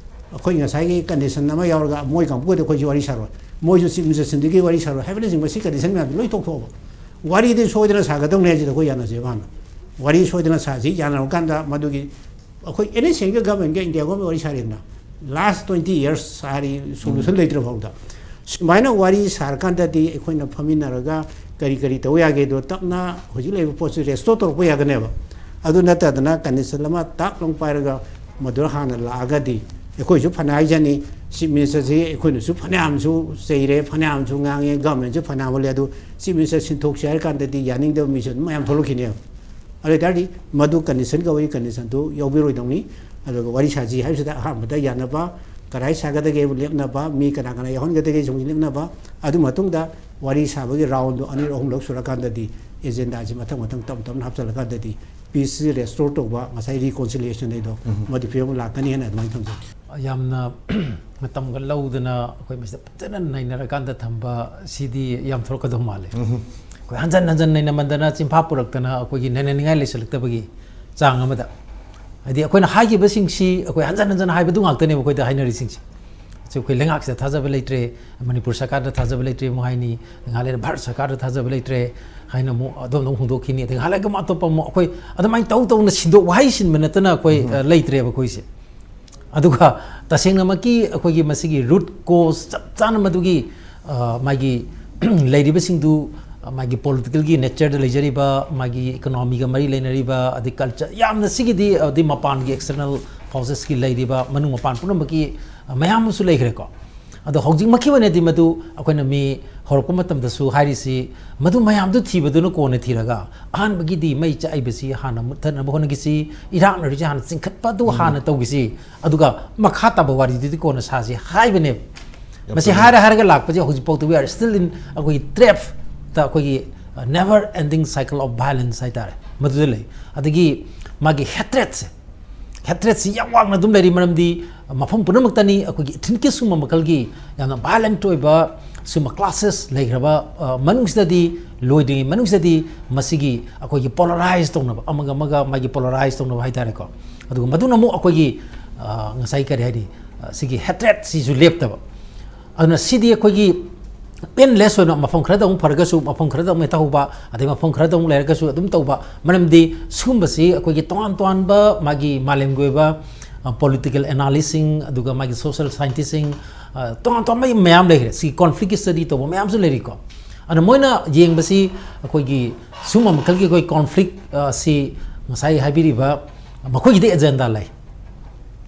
ꯑꯩꯈꯣꯏ ꯉꯁꯥꯏꯒꯤ condition ꯑꯃ ꯌꯥꯎꯔꯒ ꯃꯣꯏ ꯀꯥꯡꯕꯨꯒꯗꯤ ꯑꯩꯈꯣꯏꯁꯨ ꯋꯥꯔꯤ ꯁꯥꯔꯣꯏ, ꯃꯣꯏꯁꯨ chief ministerꯁꯤꯡꯗꯨꯒꯤ ꯋꯥꯔꯤ ꯁꯥꯔꯣꯏ ꯍꯥꯏꯕꯅꯆꯤꯡꯕ ꯁꯤ condition ꯃꯌꯥꯝꯁꯤ ꯂꯣꯏ ꯇꯣꯛꯊꯣꯛꯑꯕ꯫ ꯋꯥꯔꯤꯗꯤ ꯁꯣꯏꯗꯅ ꯁꯥꯒꯗꯧꯅꯦ ꯍꯥꯏꯁꯤꯗ ꯑꯩꯈꯣꯏ ꯌꯥꯅꯁꯦꯕ ꯍꯥꯟꯅ꯫ ꯋꯥꯔꯤ ꯁꯣꯏꯗꯅ ꯁꯥꯁꯤ, ꯌꯥꯅꯔꯀꯥꯟꯗ ꯃꯗꯨꯒꯤ ꯑꯩꯈꯣꯏ any central governmentꯒ India government ꯋꯥꯔꯤ ꯁꯥꯔꯤꯗꯅ last twenty years ꯁꯥꯔꯤ solution ꯎꯝ꯫ ꯂꯩꯇ꯭ꯔ ꯐꯥꯎꯗ꯫ ꯁꯨꯃꯥꯏꯅ ꯋꯥꯔꯤ ꯁꯥꯔꯀꯥꯟꯗꯗꯤ ꯑꯩꯈꯣꯏꯅ ꯐꯝꯃꯤꯟꯅꯔꯒ ꯀꯔꯤ ꯀꯔꯤ ꯇꯧ ꯌꯥꯒꯦꯗꯣ ꯇꯞꯅ ꯍꯧꯖꯤꯛ ꯂꯩꯔꯤꯕ ꯄꯣꯠꯁꯤ restore ꯇꯧꯔꯛꯄ ꯌꯥꯒꯅꯦꯕ꯫ ꯑꯗꯨ ꯅꯠꯇꯗꯅ condition ꯑꯃ ꯇꯥꯛ ꯂꯥꯎ ꯄꯥꯏꯔꯒ ꯃꯗꯨ ꯍꯥꯟꯅ ꯂꯥꯛꯑꯒꯗꯤ ꯑꯩꯈꯣꯏꯁꯨ ꯐꯅ ꯍꯥꯏꯖꯅꯤ, chief ministerꯁꯤ ꯑꯩꯈꯣꯏꯅꯁꯨ ꯐꯅꯌꯥꯝꯁꯨ ꯆꯩꯔꯦ, ꯐꯅꯌꯥꯝꯁꯨ ꯉꯥꯡꯉꯦ, governmentꯁꯨ ꯐꯅꯌꯥꯝ ꯍꯣꯜꯂꯦ, ꯑꯗꯨ chief minister ꯁꯤꯟꯊꯣꯛꯁꯤ ꯍꯥꯏꯔ ꯀꯥꯟꯗꯗꯤ ꯌꯥꯅꯤꯡꯗꯕ ꯃꯤꯁꯨ ꯑꯗꯨꯝ ꯃꯌꯥꯝ ꯊꯣꯛꯂꯛꯈꯤꯅꯦꯕ꯫ ꯑꯗꯨ ꯑꯣꯏꯇꯥꯔꯗꯤ ꯃꯗꯨ ꯀꯟꯗꯤꯁꯟ ꯀꯧꯏ, ꯀꯟꯗꯤꯁꯟꯗꯨ ꯌꯥꯎꯕꯤꯔꯣꯏꯗꯧꯅꯤ꯫ ꯑꯗꯨꯒ ꯋꯥꯔꯤ ꯁꯥꯁꯤ ꯍꯥꯏꯕꯁꯤꯗ ꯑꯍꯥꯟꯕꯗ ꯌꯥꯅꯕ, ꯀꯗꯥꯏ ꯁꯥꯒꯗꯒꯦ ꯂꯦꯞꯅꯕ, ꯃꯤ ꯀꯅꯥ ꯀꯅꯥ ꯌꯥꯎꯍꯟꯒꯗꯒꯦ ꯁꯨꯝ ꯂꯦꯞꯅꯕ, ꯑꯗꯨ ꯃꯇꯨꯡꯗ ꯋꯥꯔꯤ ꯁꯥꯕꯒꯤ ꯔꯥꯎꯟꯗꯣ ꯑꯅꯤꯔꯛ ꯑꯍꯨꯝꯂꯛ ꯁꯨꯔꯀꯥꯟꯗꯗꯤ ꯑꯦꯖꯦꯟꯗꯥꯁꯤ ꯃꯊꯪ ꯃꯊꯪ ꯇꯞ ꯇꯞꯅ ꯍꯥꯞꯆꯤꯜꯂꯀꯥꯟꯗꯗꯤ ꯄꯤꯁꯁꯤ ꯔꯦꯁꯇꯣꯔ ꯇꯧꯕ, ꯉꯁꯥꯏ ꯔꯤꯀꯣꯟꯁꯤꯂꯤꯌꯦꯁꯟ ꯍꯥꯏꯗꯣ, ꯎꯝ꯫ ꯃꯗꯨ ꯐꯤꯕꯝ ꯂꯥꯛꯀꯅꯤ ꯍꯥꯏꯅ ꯑꯗꯨꯃꯥꯏꯅ ꯊꯝꯖꯩ꯫ ꯌꯥꯝꯅ ꯃꯇꯝꯒ ꯂꯧꯗꯅ ꯑꯩꯈꯣꯏ ꯃꯁꯤꯗ ꯐꯖꯅ ꯅꯩꯅꯔꯀꯥꯟꯗ ꯊꯝꯕ ꯁꯤꯗꯤ ꯌꯥꯝ ꯊꯣꯔꯛꯀꯗꯧ ꯃꯥꯜꯂꯦ꯫ ꯎꯝ꯫ ꯑꯩꯈꯣꯏ ꯍꯟꯖꯟ ꯍꯟꯖꯟ ꯅꯩꯅꯃꯟꯗꯅ ꯆꯤꯟꯐꯥ ꯄꯨꯔꯛꯇꯅ ꯑꯩꯈꯣꯏꯒꯤ ꯅꯩꯅꯅꯤꯡꯉꯥꯏ ꯂꯩꯁꯜꯂꯛꯇꯕꯒꯤ ꯆꯥꯡ ꯑꯃꯗ, ꯍꯥꯏꯗꯤ ꯑꯩꯈꯣꯏꯅ ꯍꯥꯏꯈꯤꯕꯁꯤꯡꯁꯤ ꯑꯩꯈꯣꯏ ꯍꯟꯖꯟ ꯍꯟꯖꯟ ꯍꯥꯏꯕꯗꯨ ꯉꯥꯛꯇꯅꯦꯕ ꯑꯩꯈꯣꯏꯗ ꯍꯥꯏꯅꯔꯤꯁꯤꯡꯁꯦ꯫ ꯁꯤ ꯑꯩꯈꯣꯏ ꯂꯩꯉꯥꯛꯁꯤꯗ ꯊꯥꯖꯕ ꯂꯩꯇ꯭ꯔꯦ, ꯃꯅꯤꯄꯨꯔ ꯁꯔꯀꯥꯔꯗ ꯊꯥꯖꯕ ꯂꯩꯇ꯭ꯔꯦ ꯑꯃꯨꯛ ꯍꯥꯏꯅꯤ, ꯉꯥꯏꯍꯥꯛ ꯂꯩꯔ ꯚꯥꯔꯠ ꯁꯔꯀꯥꯔꯗ ꯊꯥꯖꯕ ꯂꯩꯇ꯭ꯔꯦ ꯍꯥꯏꯅ ꯑꯃꯨꯛ ꯑꯗꯣꯝꯗ ꯑꯃꯨꯛ ꯍꯣꯡꯗꯣꯛꯈꯤꯅꯤ, ꯑꯗꯩ ꯉꯥꯏꯍꯥꯛ ꯂꯩꯔꯒ ꯑꯃꯨꯛ ꯑꯇꯣꯞꯄ ꯑꯃꯨꯛ, ꯑꯩꯈꯣꯏ ꯑꯗꯨꯃꯥꯏꯅ ꯇꯧ ꯇꯧꯅ ꯁꯤꯟꯗꯣꯛ ꯋꯥꯍꯩ ꯁꯤꯟꯕ ꯅꯠꯇꯅ ꯑꯩꯈꯣꯏ, ꯎꯝ꯫ ꯑ, ꯂꯩꯇ꯭ꯔꯦꯕ ꯑꯩꯈꯣꯏꯁꯦ꯫ ꯑꯗꯨꯒ ꯇꯁꯦꯡꯅꯃꯛꯀꯤ ꯑꯩꯈꯣꯏꯒꯤ ꯃꯁꯤꯒꯤ ꯔꯨꯠ ꯀꯣꯁ ꯆꯞ ꯆꯥꯅ ꯃꯗꯨꯒꯤ, ꯑ, ꯃꯥꯒꯤ ꯂꯩꯔꯤꯕꯁꯤꯡꯗꯨ, ꯑ, ꯃꯥꯒꯤ ꯄꯣꯂꯤꯇꯤꯀꯦꯜꯒꯤ ꯅꯦꯆꯔꯗ ꯂꯩꯖꯔꯤꯕ, ꯃꯥꯒꯤ ꯏꯀꯣꯅꯣꯃꯤꯒ ꯃꯔꯤ ꯂꯩꯅꯔꯤꯕ, ꯑꯗꯩ ꯀꯜꯆꯔ, ꯌꯥꯝꯅ ꯁꯤꯒꯤꯗꯤ, ꯑꯗꯩ ꯃꯄꯥꯟꯒꯤ ꯑꯦꯛꯁꯇꯔꯅꯦꯜ ꯐꯣꯔꯁꯦꯁꯀꯤ ꯂꯩꯔꯤꯕ ꯃꯅꯨꯡ ꯃꯄꯥꯟ ꯄꯨꯝꯅꯃꯛꯀꯤ, ꯑ, ꯃꯌꯥꯝ ꯑꯃꯁꯨ ꯂꯩꯈ꯭ꯔꯦꯀꯣ꯫ ꯑꯗꯣ ꯍꯧꯖꯤꯛꯃꯛꯀꯤ ꯑꯣꯏꯅꯗꯤ ꯃꯗꯨ ꯑꯩꯈꯣꯏꯅ ꯃꯤ ꯍꯧꯔꯛꯄ ꯃꯇꯝꯗꯁꯨ ꯍꯥꯏꯔꯤꯁꯤ, ꯃꯗꯨ ꯃꯌꯥꯝꯗꯨ ꯊꯤꯕꯗꯨꯅ ꯀꯣꯟꯅ ꯊꯤꯔꯒ, ꯑꯍꯥꯟꯕꯒꯤꯗꯤ ꯃꯩ ꯆꯥꯛꯏꯕꯁꯤ ꯍꯥꯟꯅ ꯃꯨꯠꯊꯠꯅꯕ ꯍꯣꯠꯅꯈꯤꯁꯤ, ꯏꯔꯥꯛꯅꯔꯤꯁꯤ ꯍꯥꯟꯅ ꯆꯤꯡꯈꯠꯄꯗꯨ ꯎꯝ꯫ ꯍꯥꯟꯅ ꯇꯧꯈꯤꯁꯤ, ꯑꯗꯨꯒ ꯃꯈꯥ ꯇꯥꯕ ꯋꯥꯔꯤꯗꯨꯗꯤ ꯀꯣꯟꯅ ꯁꯥꯁꯤ ꯍꯥꯏꯕꯅꯦꯕ꯫ ꯌꯥꯝ ꯃꯁꯤ ꯐꯖꯩ꯫ ꯍꯥꯏꯔ ꯍꯥꯏꯔꯒ ꯂꯥꯛꯄꯁꯦ ꯍꯧꯖꯤꯛꯐꯥꯎꯗ we are still in ꯑꯩꯈꯣꯏꯒꯤ ꯇ꯭ꯔꯦꯞꯇ, ꯑꯩꯈꯣꯏꯒꯤ, ꯑ, never ending cycle of violence ꯍꯥꯏꯇꯥꯔꯦ, ꯃꯗꯨꯗ ꯂꯩ꯫ ꯑꯗꯒꯤ ꯃꯥꯒꯤ ꯍꯦꯇ꯭ꯔꯦꯠꯁꯦ, ꯍꯦꯇ꯭ꯔꯦꯠꯁꯤ ꯌꯥꯝ ꯋꯥꯡꯅ ꯑꯗꯨꯝ ꯂꯩꯔꯤ, ꯃꯔꯝꯗꯤ ꯃꯐꯝ ꯄꯨꯝꯅꯃꯛꯇꯅꯤ ꯑꯩꯈꯣꯏꯒꯤ ꯏꯊꯅꯤꯛꯀꯤ ꯁꯨꯝꯕ ꯃꯈꯜꯒꯤ ꯌꯥꯝꯅ ꯚꯥꯏꯂꯦꯟꯠ ꯑꯣꯏꯕ ꯁꯨꯝꯕ ꯀ꯭ꯂꯥꯁꯦꯁ ꯂꯩꯈ꯭ꯔꯕ, ꯑ, ꯃꯅꯨꯡꯁꯤꯗꯗꯤ, ꯂꯣꯏꯗ꯭ꯔꯤꯉꯩ ꯃꯅꯨꯡꯁꯤꯗꯗꯤ ꯃꯁꯤꯒꯤ ꯑꯩꯈꯣꯏꯒꯤ ꯄꯣꯂꯔꯥꯏꯁ ꯇꯧꯅꯕ, ꯑꯃꯒ ꯑꯃꯒ ꯃꯥꯒꯤ ꯄꯣꯂꯔꯥꯏꯁ ꯇꯧꯅꯕ ꯍꯥꯏꯇꯥꯔꯦꯀꯣ꯫ ꯑꯗꯨꯒ ꯃꯗꯨꯅ ꯑꯃꯨꯛ ꯑꯩꯈꯣꯏꯒꯤ, ꯑ, ꯉꯁꯥꯏ ꯀꯔꯤ ꯍꯥꯏꯅꯤ, ꯑ, ꯁꯤꯒꯤ ꯍꯦꯇ꯭ꯔꯦꯠꯁꯤꯁꯨ ꯂꯦꯞꯇꯕ꯫ ꯑꯗꯨꯅ ꯁꯤꯗꯤ ꯑꯩꯈꯣꯏꯒꯤ ꯑꯦꯟꯂꯦꯁ ꯑꯣꯏꯅ ꯃꯐꯝ ꯈꯔꯗ ꯑꯃꯨꯛ ꯐꯔꯒꯁꯨ, ꯃꯐꯝ ꯈꯔꯗ ꯑꯃꯨꯛ ꯍꯦꯛꯇ ꯍꯧꯕ, ꯑꯗꯩ ꯃꯐꯝ ꯈꯔꯗ ꯑꯃꯨꯛ ꯂꯩꯔꯒꯁꯨ ꯑꯗꯨꯝ ꯇꯧꯕ, ꯃꯔꯝꯗꯤ ꯁꯤꯒꯨꯝꯕꯁꯤ ꯑꯩꯈꯣꯏꯒꯤ ꯇꯣꯉꯥꯟ ꯇꯣꯉꯥꯟꯕ ꯃꯥꯒꯤ ꯃꯥꯂꯦꯝꯒꯤ ꯑꯣꯏꯕ, ꯑ, ꯄꯣꯂꯤꯇꯤꯀꯦꯜ ꯑꯦꯅꯥꯂꯤꯁꯁꯤꯡ, ꯑꯗꯨꯒ ꯃꯥꯒꯤ ꯁꯣꯁꯤꯌꯦꯜ ꯁꯥꯏꯟꯇꯤꯁꯁꯤꯡ, ꯑ, ꯇꯣꯉꯥꯟ ꯇꯣꯉꯥꯟꯕ ꯃꯌꯥꯝ ꯂꯩꯈ꯭ꯔꯦ꯫ ꯁꯤꯒꯤ ꯀꯣꯟꯐ꯭ꯂꯤꯛꯀꯤ ꯁ꯭ꯇꯗꯤ ꯇꯧꯕ ꯃꯌꯥꯝꯁꯨ ꯂꯩꯔꯤꯀꯣ꯫ ꯑꯗꯨꯅ ꯃꯣꯏꯅ ꯌꯦꯡꯕꯁꯤ ꯑꯩꯈꯣꯏꯒꯤ ꯁꯤꯒꯨꯝꯕ ꯃꯈꯜꯒꯤ ꯑꯩꯈꯣꯏ ꯀꯣꯟꯐ꯭ꯂꯤꯛ, ꯑ, ꯁꯤ ꯉꯁꯥꯏ ꯍꯥꯏꯕꯤꯔꯤꯕ ꯃꯈꯣꯏꯒꯤꯗꯤ ꯑꯦꯖꯦꯟꯗꯥ ꯂꯩ꯫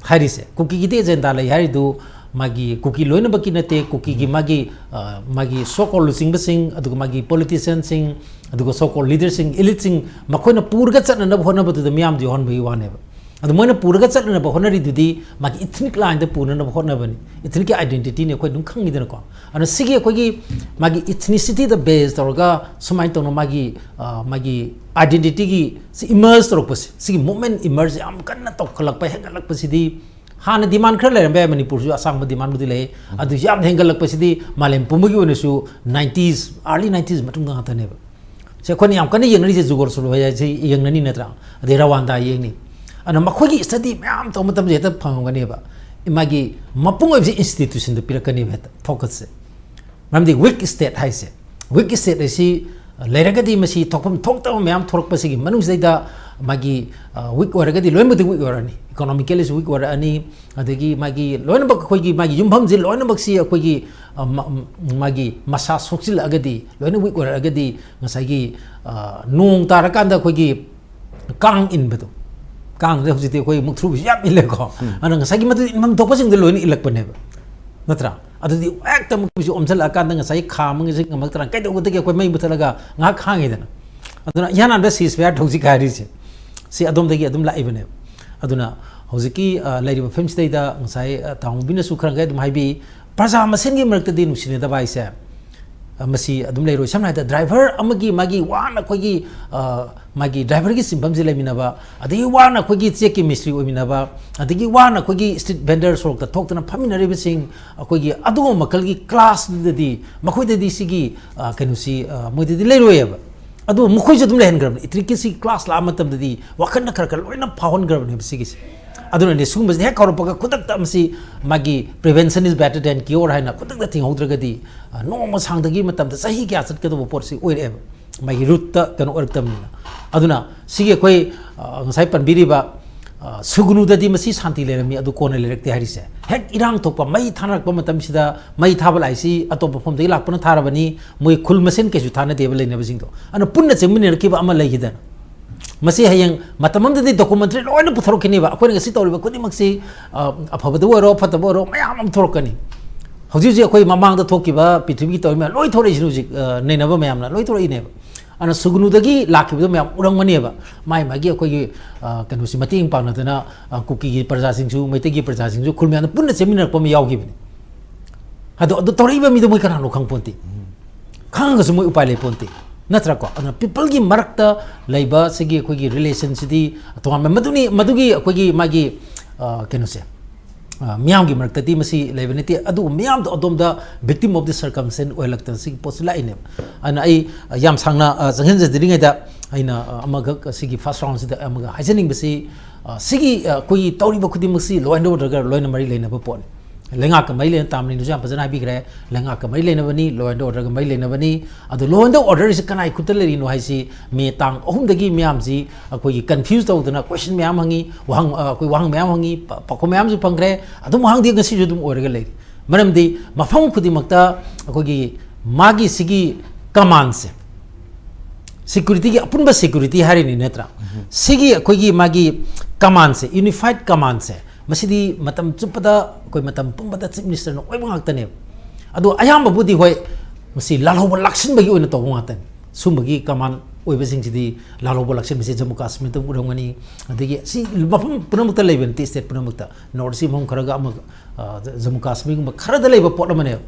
ꯍꯥꯏꯔꯤꯁꯦ, ꯀꯨꯀꯤꯒꯤꯗꯤ ꯑꯦꯖꯦꯟꯗꯥ ꯂꯩ ꯍꯥꯏꯔꯤꯗꯨ, ꯃꯥꯒꯤ ꯀꯨꯀꯤ ꯂꯣꯏꯅꯃꯛꯀꯤ ꯅꯠꯇꯦ, ꯀꯨꯀꯤꯒꯤ ꯃꯥꯒꯤ, ꯑ, ꯃꯥꯒꯤ so called ꯂꯨꯆꯤꯡꯕꯁꯤꯡ, ꯑꯗꯨꯒ ꯃꯥꯒꯤ politicianꯁꯤꯡ, ꯑꯗꯨꯒ so called leaderꯁꯤꯡ, eliteꯁꯤꯡ, ꯃꯈꯣꯏꯅ ꯄꯨꯔꯒ ꯆꯠꯅꯅꯕ ꯍꯣꯠꯅꯕꯗꯨꯗ ꯃꯤꯌꯥꯝꯗ ꯌꯥꯎꯍꯟꯕꯒꯤ ꯋꯥꯅꯦꯕ꯫ ꯑꯗꯨ ꯃꯣꯏꯅ ꯄꯨꯔꯒ ꯆꯠꯅꯅꯕ ꯍꯣꯠꯅꯔꯤꯗꯨꯗꯤ ꯃꯥꯒꯤ ethnic lineꯗ ꯄꯨꯅꯅꯕ ꯍꯣꯠꯅꯕꯅꯤ꯫ Ethnicꯀꯤ identityꯅꯤ ꯑꯩꯈꯣꯏ ꯑꯗꯨꯝ ꯈꯪꯉꯤꯗꯅꯀꯣ꯫ ꯑꯗꯨꯅ ꯁꯤꯒꯤ ꯑꯩꯈꯣꯏꯒꯤ ꯃꯥꯒꯤ ethnicity base ꯇꯧꯔꯒ ꯁꯨꯃꯥꯏꯅ ꯇꯧꯅ ꯃꯥꯒꯤ, ꯑ, ꯃꯥꯒꯤ identityꯒꯤ ꯁꯤ emerge ꯇꯧꯔꯛꯄꯁꯦ, ꯁꯤꯒꯤ movement emerge ꯌꯥꯝ ꯀꯟꯅ ꯇꯧꯈꯠꯂꯛꯄ, ꯍꯦꯟꯒꯠꯂꯛꯄꯁꯤꯗꯤ ꯍꯥꯟꯅ demand ꯈꯔ ꯂꯩꯔꯝꯕ ꯌꯥꯏ, ꯃꯅꯤꯄꯨꯔꯁꯨ ꯑꯁꯥꯡꯕ demandꯕꯨꯗꯤ ꯂꯩ꯫ ꯑꯗꯨ ꯌꯥꯝ ꯍꯦꯟꯒꯠꯂꯛꯄꯁꯤꯗꯤ ꯃꯥꯂꯦꯝ ꯄꯨꯝꯕꯒꯤ ꯑꯣꯏꯅꯁꯨ nineties, early nineties ꯃꯇꯨꯡꯗ ꯉꯥꯛꯇꯅꯦꯕ꯫ ꯁꯤ ꯑꯩꯈꯣꯏꯅ ꯌꯥꯝ ꯀꯟꯅ ꯌꯦꯡꯅꯔꯤꯁꯦ ꯖꯨꯒꯣꯔ ꯁꯣꯂꯣꯚꯥꯏꯌꯥꯁꯤ ꯌꯦꯡꯅꯅꯤ ꯅꯠꯇ꯭ꯔꯥ? ꯑꯗꯩ ꯔꯋꯥꯟꯗꯥ ꯌꯦꯡꯅꯤ꯫ ꯑꯗꯨꯅ ꯃꯈꯣꯏꯒꯤ study ꯃꯌꯥꯝ ꯇꯧꯕ ꯃꯇꯝꯗ ꯍꯦꯛꯇ ꯐꯪꯉꯝꯒꯅꯦꯕ꯫ ꯃꯥꯒꯤ ꯃꯄꯨꯡ ꯑꯣꯏꯕꯁꯤ institutionꯗ ꯄꯤꯔꯛꯀꯅꯦꯕ ꯍꯦꯛꯇ focusꯁꯦ꯫ ꯃꯔꯝꯗꯤ weak state ꯍꯥꯏꯁꯦ, weak state ꯑꯁꯤ ꯂꯩꯔꯒꯗꯤ ꯃꯁꯤ ꯊꯣꯛꯐꯝ ꯊꯣꯛꯇꯕ ꯃꯌꯥꯝ ꯊꯣꯛꯂꯛꯄꯁꯤꯒꯤ ꯃꯅꯨꯡꯁꯤꯗꯩꯗ ꯃꯥꯒꯤ, ꯑ, weak ꯑꯣꯏꯔꯒꯗꯤ ꯂꯣꯏꯅꯃꯛꯇꯤ weak ꯑꯣꯏꯔꯛꯑꯅꯤ, economicallyꯁꯨ weak ꯑꯣꯏꯔꯛꯑꯅꯤ, ꯑꯗꯒꯤ ꯃꯥꯒꯤ ꯂꯣꯏꯅꯃꯛ ꯑꯩꯈꯣꯏꯒꯤ ꯃꯥꯒꯤ ꯌꯨꯝꯐꯝꯁꯤ ꯂꯣꯏꯅꯃꯛꯁꯤ ꯑꯩꯈꯣꯏꯒꯤ, ꯑ, ꯃ-, ꯃꯥꯒꯤ ꯃꯁꯥ ꯁꯣꯛꯆꯤꯜꯂꯛꯑꯒꯗꯤ, ꯂꯣꯏꯅ weak ꯑꯣꯏꯔꯛꯑꯒꯗꯤ ꯉꯁꯥꯏꯒꯤ, ꯑ, ꯅꯣꯡ ꯇꯥꯔꯀꯥꯟꯗ ꯑꯩꯈꯣꯏꯒꯤ ꯀꯥꯡ ꯏꯟꯕꯗꯣ, ꯀꯥꯡꯁꯦ ꯍꯧꯖꯤꯛꯇꯤ ꯑꯩꯈꯣꯏ ꯃꯨꯛꯊ꯭ꯔꯨꯕꯤꯁꯨ ꯌꯥꯝ ꯏꯜꯂꯦꯀꯣ꯫ ꯑꯗꯨꯅ ꯉꯁꯥꯏꯒꯤ ꯃꯗꯨ ꯏꯟꯐꯝ ꯊꯣꯛꯄꯁꯤꯡꯗꯣ ꯂꯣꯏꯅ ꯏꯜꯂꯛꯄꯅꯦꯕ, ꯅꯠꯇ꯭ꯔꯥ? ꯑꯗꯨꯗꯤ ꯍꯦꯛꯇ ꯃꯨꯛꯊ꯭ꯔꯨꯕꯤꯁꯨ ꯑꯣꯝꯁꯤꯜꯂꯛꯑꯀꯥꯟꯗ ꯉꯁꯥꯏꯒꯤ ꯈꯥꯝꯃꯒ ꯉꯁꯤ ꯉꯝꯃꯛꯇ꯭ꯔꯥ? ꯀꯩꯗꯧꯒꯗꯒꯦ? ꯑꯩꯈꯣꯏ ꯃꯩ ꯃꯨꯊꯠꯂꯒ ꯉꯥꯏꯍꯥꯛ ꯈꯥꯡꯉꯤꯗꯅ꯫ ꯑꯗꯨꯅ ꯏꯍꯥꯟ ꯍꯥꯟꯕꯗ ceasefire ꯍꯧꯖꯤꯛ ꯍꯥꯏꯔꯤꯁꯦ, ꯁꯤ ꯑꯗꯣꯝꯗꯒꯤ ꯑꯗꯨꯝ ꯂꯥꯛꯏꯕꯅꯦꯕ꯫ ꯑꯗꯨꯅ ꯍꯧꯖꯤꯛꯀꯤ, ꯑ, ꯂꯩꯔꯤꯕ ꯐꯤꯕꯝꯁꯤꯗꯩꯗ ꯉꯁꯥꯏ, ꯑ, ꯇꯥꯃꯣꯕꯤꯅꯁꯨ ꯈꯔ ꯈꯔ ꯑꯗꯨꯝ ꯍꯥꯏꯕꯤ, ꯄ꯭ꯔꯖꯥ ꯃꯁꯦꯟꯒꯤ ꯃꯔꯛꯇꯗꯤ ꯅꯨꯡꯁꯤꯅꯗꯕ ꯍꯥꯏꯁꯦ, ꯑ, ꯃꯁꯤ ꯑꯗꯨꯝ ꯂꯩꯔꯣꯏ꯫ ꯁꯝꯅ ꯍꯥꯏꯔꯕꯗ driver ꯑꯃꯒꯤ ꯃꯥꯒꯤ ꯋꯥꯅ ꯑꯩꯈꯣꯏꯒꯤ, ꯑ, ꯃꯥꯒꯤ driverꯒꯤ ꯁꯤꯟꯐꯝꯁꯤ ꯂꯩꯃꯤꯟꯅꯕ, ꯑꯗꯒꯤ ꯋꯥꯅ ꯑꯩꯈꯣꯏꯒꯤ ꯆꯦꯛꯀꯤ ꯃꯤꯁꯇ꯭ꯔꯤ ꯑꯣꯏꯃꯤꯟꯅꯕ, ꯑꯗꯒꯤ ꯋꯥꯅ ꯑꯩꯈꯣꯏꯒꯤ street vendor ꯁꯣꯔꯣꯛꯇ ꯊꯣꯛꯇꯅ ꯐꯝꯃꯤꯟꯅꯔꯤꯕꯁꯤꯡ, ꯑꯩꯈꯣꯏꯒꯤ ꯑꯗꯨꯒꯨꯝꯕ ꯃꯈꯜꯒꯤ classꯗꯨꯗꯗꯤ ꯃꯈꯣꯏꯗꯗꯤ ꯁꯤꯒꯤ, ꯑ, ꯀꯩꯅꯣꯁꯤ, ꯑ, ꯃꯣꯏꯗꯗꯤ ꯂꯩꯔꯣꯏꯌꯦꯕ꯫ ꯑꯗꯨ ꯃꯈꯣꯏꯁꯨ ꯑꯗꯨꯝ ꯂꯩꯍꯟꯈ꯭ꯔꯕꯅꯤ꯫ ethnicꯀꯤ ꯁꯤ class ꯂꯥꯛꯑ ꯃꯇꯝꯗꯗꯤ ꯋꯥꯈꯜꯗ ꯈꯔ ꯈꯔ ꯂꯣꯏꯅ ꯐꯥꯎꯍꯟꯈ꯭ꯔꯕꯅꯦꯕ ꯁꯤꯒꯤꯁꯦ꯫ ꯑꯗꯨꯅꯅꯦ ꯁꯤꯒꯨꯝꯕꯁꯤꯗꯤ ꯍꯦꯛ ꯍꯧꯔꯛꯄꯒ ꯈꯨꯗꯛꯇ ꯃꯁꯤ ꯃꯥꯒꯤ prevention is better than cure ꯍꯥꯏꯅ ꯈꯨꯗꯛꯇ ꯊꯤꯡꯍꯧꯗ꯭ꯔꯒꯗꯤ, ꯑ, ꯅꯣꯡꯃ ꯁꯥꯡꯗꯒꯤ ꯃꯇꯝꯗ ꯆꯍꯤ ꯀꯌꯥ ꯆꯠꯀꯗꯧꯕ ꯄꯣꯠꯁꯤ ꯑꯣꯏꯔꯛꯑꯦꯕ꯫ ꯃꯥꯒꯤ rootꯇ ꯀꯩꯅꯣ ꯑꯣꯏꯔꯛꯇꯕꯅꯤꯅ꯫ ꯑꯗꯨꯅ ꯁꯤꯒꯤ ꯑꯩꯈꯣꯏ, ꯑ, ꯉꯁꯥꯏ ꯄꯟꯕꯤꯔꯤꯕ, ꯑ, ꯁꯨꯒꯅꯨꯗꯗꯤ ꯃꯁꯤ ꯁꯥꯟꯇꯤ ꯂꯩꯔꯝꯃꯤ, ꯑꯗꯨ ꯀꯣꯟꯅ ꯂꯩꯔꯛꯇꯦ ꯍꯥꯏꯔꯤꯁꯦ꯫ ꯍꯦꯛ ꯏꯔꯥꯡ ꯊꯣꯛꯄ, ꯃꯩ ꯊꯥꯅꯔꯛꯄ ꯃꯇꯝꯁꯤꯗ ꯃꯩ ꯊꯥꯕ ꯂꯥꯛꯏꯁꯤ ꯑꯇꯣꯞꯄ ꯃꯐꯝꯗꯒꯤ ꯂꯥꯛꯄꯅ ꯊꯥꯔꯕꯅꯤ, ꯃꯣꯏ ꯈꯨꯜ ꯃꯁꯦꯟ ꯀꯩꯁꯨ ꯊꯥꯅꯗꯦꯕ ꯂꯩꯅꯕꯁꯤꯡꯗꯣ꯫ ꯑꯗꯨꯅ ꯄꯨꯟꯅ ꯆꯪꯃꯤꯟꯅꯔꯛꯈꯤꯕ ꯑꯃ ꯂꯩꯈꯤꯗꯅ꯫ ꯃꯁꯤ ꯍꯌꯦꯡ ꯃꯇꯝ ꯑꯃꯗꯗꯤ ꯗꯣꯀꯨꯃꯦꯟꯇꯔꯤ ꯂꯣꯏꯅ ꯄꯨꯊꯣꯔꯛꯈꯤꯅꯦꯕ꯫ ꯑꯩꯈꯣꯏꯅ ꯉꯁꯤ ꯇꯧꯔꯤꯕ ꯈꯨꯗꯤꯡꯃꯛꯁꯤ, ꯑ, ꯑꯐꯕꯗ ꯑꯣꯏꯔꯣ, ꯐꯠꯇꯕ ꯑꯣꯏꯔꯣ, ꯃꯌꯥꯝ ꯑꯃ ꯊꯣꯛꯂꯛꯀꯅꯤ꯫ ꯍꯧꯖꯤꯛ ꯍꯧꯖꯤꯛ ꯑꯩꯈꯣꯏ ꯃꯃꯥꯡꯗ ꯊꯣꯛꯈꯤꯕ ꯄ꯭ꯔꯤꯊꯤꯕꯤꯒꯤ ꯇꯧꯔꯤ ꯃꯌꯥꯝ ꯂꯣꯏ ꯊꯣꯛꯂꯛꯏꯁꯤꯅꯤ ꯍꯧꯖꯤꯛ, ꯑ, ꯅꯩꯅꯕ ꯃꯌꯥꯝꯅ ꯂꯣꯏ ꯊꯣꯛꯂꯛꯏꯅꯦꯕ꯫ ꯑꯗꯨꯅ ꯁꯨꯒꯅꯨꯗꯒꯤ ꯂꯥꯛꯈꯤꯕꯗꯣ ꯃꯌꯥꯝ ꯎꯔꯝꯒꯅꯦꯕ꯫ ꯃꯥꯏ ꯃꯥꯒꯤ ꯑꯩꯈꯣꯏꯒꯤ, ꯑ, ꯀꯩꯅꯣꯁꯤ ꯃꯇꯦꯡ ꯄꯥꯡꯅꯗꯅ, ꯑ, ꯀꯨꯀꯤꯒꯤ ꯄ꯭ꯔꯖꯥꯁꯤꯡꯁꯨ, ꯃꯩꯇꯩꯒꯤ ꯄ꯭ꯔꯖꯥꯁꯤꯡꯁꯨ, ꯈꯨꯜ ꯃꯌꯥꯝꯅ ꯄꯨꯟꯅ ꯆꯦꯟꯃꯤꯟꯅꯔꯛꯄ ꯑꯃ ꯌꯥꯎꯈꯤꯕꯅꯤ꯫ ꯑꯗꯣ, ꯑꯗꯨ ꯇꯧꯔꯛꯏꯕ ꯃꯤꯗꯣ ꯃꯣꯏ ꯀꯅꯥꯅꯣ ꯈꯪꯄꯣꯟꯇꯦ꯫ ꯈꯪꯉꯒꯁꯨ ꯃꯣꯏ ꯎꯄꯥꯏ ꯂꯩꯄꯣꯟꯇꯦ꯫ ꯅꯠꯇ꯭ꯔꯥꯀꯣ? ꯑꯗꯨꯅ ꯄꯤꯄꯜꯒꯤ ꯃꯔꯛꯇ ꯂꯩꯕ ꯁꯤꯒꯤ ꯑꯩꯈꯣꯏꯒꯤ ꯔꯤꯂꯦꯁꯟꯁꯤꯗꯤ ꯇꯣꯉꯥꯟꯕ꯫ ꯃꯗꯨꯅꯤ, ꯃꯗꯨꯒꯤ ꯑꯩꯈꯣꯏꯒꯤ ꯃꯥꯒꯤ, ꯑ, ꯀꯩꯅꯣꯁꯦ, ꯑ, ꯃꯤꯌꯥꯝꯒꯤ ꯃꯔꯛꯇꯗꯤ ꯃꯁꯤ ꯂꯩꯕ ꯅꯠꯇꯦ꯫ ꯑꯗꯨꯕꯨ ꯃꯤꯌꯥꯝꯗꯣ ꯑꯗꯣꯝꯗ victim of the circumstance ꯑꯣꯏꯍꯜꯂꯛꯇꯅ ꯁꯤꯒꯤ ꯄꯣꯠꯁꯤ ꯂꯥꯛꯏꯅꯦꯕ꯫ ꯑꯗꯨꯅ ꯑꯩ, ꯑ, ꯌꯥꯝ ꯁꯥꯡꯅ, ꯑ, ꯆꯪꯁꯤꯟꯖꯗ꯭ꯔꯤꯉꯩꯗ ꯑꯩꯅ, ꯑ, ꯑꯃꯈꯛ ꯁꯤꯒꯤ first round ꯁꯤꯗ ꯑꯃꯒ ꯍꯥꯏꯖꯅꯤꯡꯕꯁꯤ, ꯑ, ꯁꯤꯒꯤ, ꯑ, ꯑꯩꯈꯣꯏꯒꯤ ꯇꯧꯔꯤꯕ ꯈꯨꯗꯤꯡꯃꯛꯁꯤ law and orderꯒ ꯂꯣꯏꯅ ꯃꯔꯤ ꯂꯩꯅꯕ ꯄꯣꯠꯅꯤ꯫ ꯂꯩꯉꯥꯛꯀ ꯃꯔꯤ ꯂꯩꯅ, ꯇꯥꯝꯅꯤꯅꯁꯨ ꯌꯥꯝ ꯐꯖꯅ ꯍꯥꯏꯕꯤꯈ꯭ꯔꯦ, ꯂꯩꯉꯥꯛꯀ ꯃꯔꯤ ꯂꯩꯅꯕꯅꯤ, law and orderꯒ ꯃꯔꯤ ꯂꯩꯅꯕꯅꯤ꯫ ꯑꯗꯣ law and orderꯁꯤ ꯀꯅꯥꯒꯤ ꯈꯨꯠꯇ ꯂꯩꯔꯤꯅꯣ ꯍꯥꯏꯁꯤ ꯃꯦ ꯇꯥꯡ ꯑꯍꯨꯝꯗꯒꯤ ꯃꯌꯥꯝꯁꯤ ꯑꯩꯈꯣꯏꯒꯤ confuse ꯇꯧꯗꯅ question ꯃꯌꯥꯝ ꯍꯪꯉꯤ, ꯋꯥꯍꯪ, ꯑ, ꯑꯩꯈꯣꯏ ꯋꯥꯍꯪ ꯃꯌꯥꯝ ꯍꯪꯉꯤ, ꯄ-, ꯄꯥꯎꯈꯨꯝ ꯃꯌꯥꯝꯁꯨ ꯐꯪꯈ꯭ꯔꯦ꯫ ꯑꯗꯨꯝ ꯋꯥꯍꯪꯗꯤ ꯉꯁꯤꯁꯨ ꯑꯗꯨꯝ ꯑꯣꯏꯔꯒ ꯂꯩꯔꯤ꯫ ꯃꯔꯝꯗꯤ ꯃꯐꯝ ꯈꯨꯗꯤꯡꯃꯛꯇ ꯑꯩꯈꯣꯏꯒꯤ ꯃꯥꯒꯤ ꯁꯤꯒꯤ commandꯁꯦ, securityꯒꯤ ꯑꯄꯨꯟꯕ security ꯍꯥꯏꯔꯤꯅꯤ ꯅꯠꯇ꯭ꯔꯥ? ꯁꯤꯒꯤ ꯑꯩꯈꯣꯏꯒꯤ ꯃꯥꯒꯤ commandꯁꯦ, unified commandꯁꯦ, ꯃꯁꯤꯗꯤ ꯃꯇꯝ ꯆꯨꯞꯄꯗ, ꯑꯩꯈꯣꯏ ꯃꯇꯝ ꯄꯨꯝꯕꯗ Chief Ministerꯅ ꯑꯣꯏꯕ ꯉꯥꯛꯇꯅꯦꯕ꯫ ꯑꯗꯣ ꯑꯌꯥꯝꯕꯕꯨꯗꯤ ꯍꯣꯏ, ꯃꯁꯤ ꯂꯥꯜꯍꯧꯕ ꯂꯥꯛꯁꯤꯟꯕꯒꯤ ꯑꯣꯏꯅ ꯇꯧꯕ ꯉꯥꯛꯇꯅꯤ꯫ ꯁꯨꯝꯕꯒꯤ command ꯑꯣꯏꯕꯁꯤꯡꯁꯤꯗꯤ ꯂꯥꯜꯍꯧꯕ ꯂꯥꯛꯁꯤꯟꯕꯁꯤ ꯖꯝꯃꯨ ꯀꯥꯁꯃꯤꯔꯗ ꯎꯔꯝꯒꯅꯤ, ꯑꯗꯒꯤ ꯁꯤ ꯃꯐꯝ ꯄꯨꯝꯅꯃꯛꯇ ꯂꯩꯕ ꯅꯠꯇꯦ, state ꯄꯨꯝꯅꯃꯛꯇ, North East ꯃꯐꯝ ꯈꯔꯒ ꯑꯃꯒ, ꯑ, ꯖꯝꯃꯨ ꯀꯥꯁꯃꯤꯔꯒꯨꯝꯕ ꯈꯔꯗ ꯂꯩꯕ ꯄꯣꯠ ꯑꯃꯅꯦꯕ꯫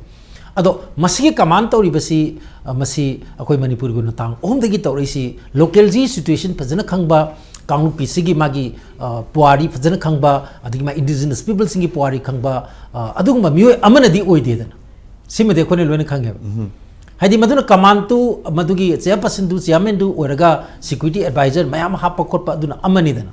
ꯑꯗꯣ ꯃꯁꯤꯒꯤ command ꯇꯧꯔꯤꯕꯁꯤ, ꯑ, ꯃꯁꯤ ꯑꯩꯈꯣꯏ ꯃꯅꯤꯄꯨꯔꯒꯤ ꯑꯣꯏꯅ ꯇꯥꯡ ꯑꯍꯨꯝꯗꯒꯤ ꯇꯧꯔꯛꯏꯁꯤ, localꯒꯤ situation ꯐꯖꯅ ꯈꯪꯕ, ꯀꯥꯡꯂꯨꯞꯀꯤ ꯁꯤꯒꯤ ꯃꯥꯒꯤ, ꯑ, ꯄꯨꯋꯥꯔꯤ ꯐꯖꯅ ꯈꯪꯕ, ꯑꯗꯒꯤ ꯃꯥ indigenous peopleꯁꯤꯡꯒꯤ ꯄꯨꯋꯥꯔꯤ ꯈꯪꯕ, ꯑ, ꯑꯗꯨꯒꯨꯝꯕ ꯃꯤꯑꯣꯏ ꯑꯃꯅꯗꯤ ꯑꯣꯏꯗꯦꯗꯅ꯫ ꯁꯤꯃꯗꯤ ꯑꯩꯈꯣꯏꯅ ꯂꯣꯏꯅ ꯈꯪꯉꯦꯕ꯫ ꯍꯥꯏꯗꯤ ꯃꯗꯨꯅ commandꯇꯨ, ꯃꯗꯨꯒꯤ chairpersonꯗꯨ, chairmanꯗꯨ ꯑꯣꯏꯔꯒ security adviser ꯃꯌꯥꯝ ꯍꯥꯞꯄ ꯈꯣꯠꯄ ꯑꯗꯨꯅ ꯑꯃꯅꯤꯗꯅ꯫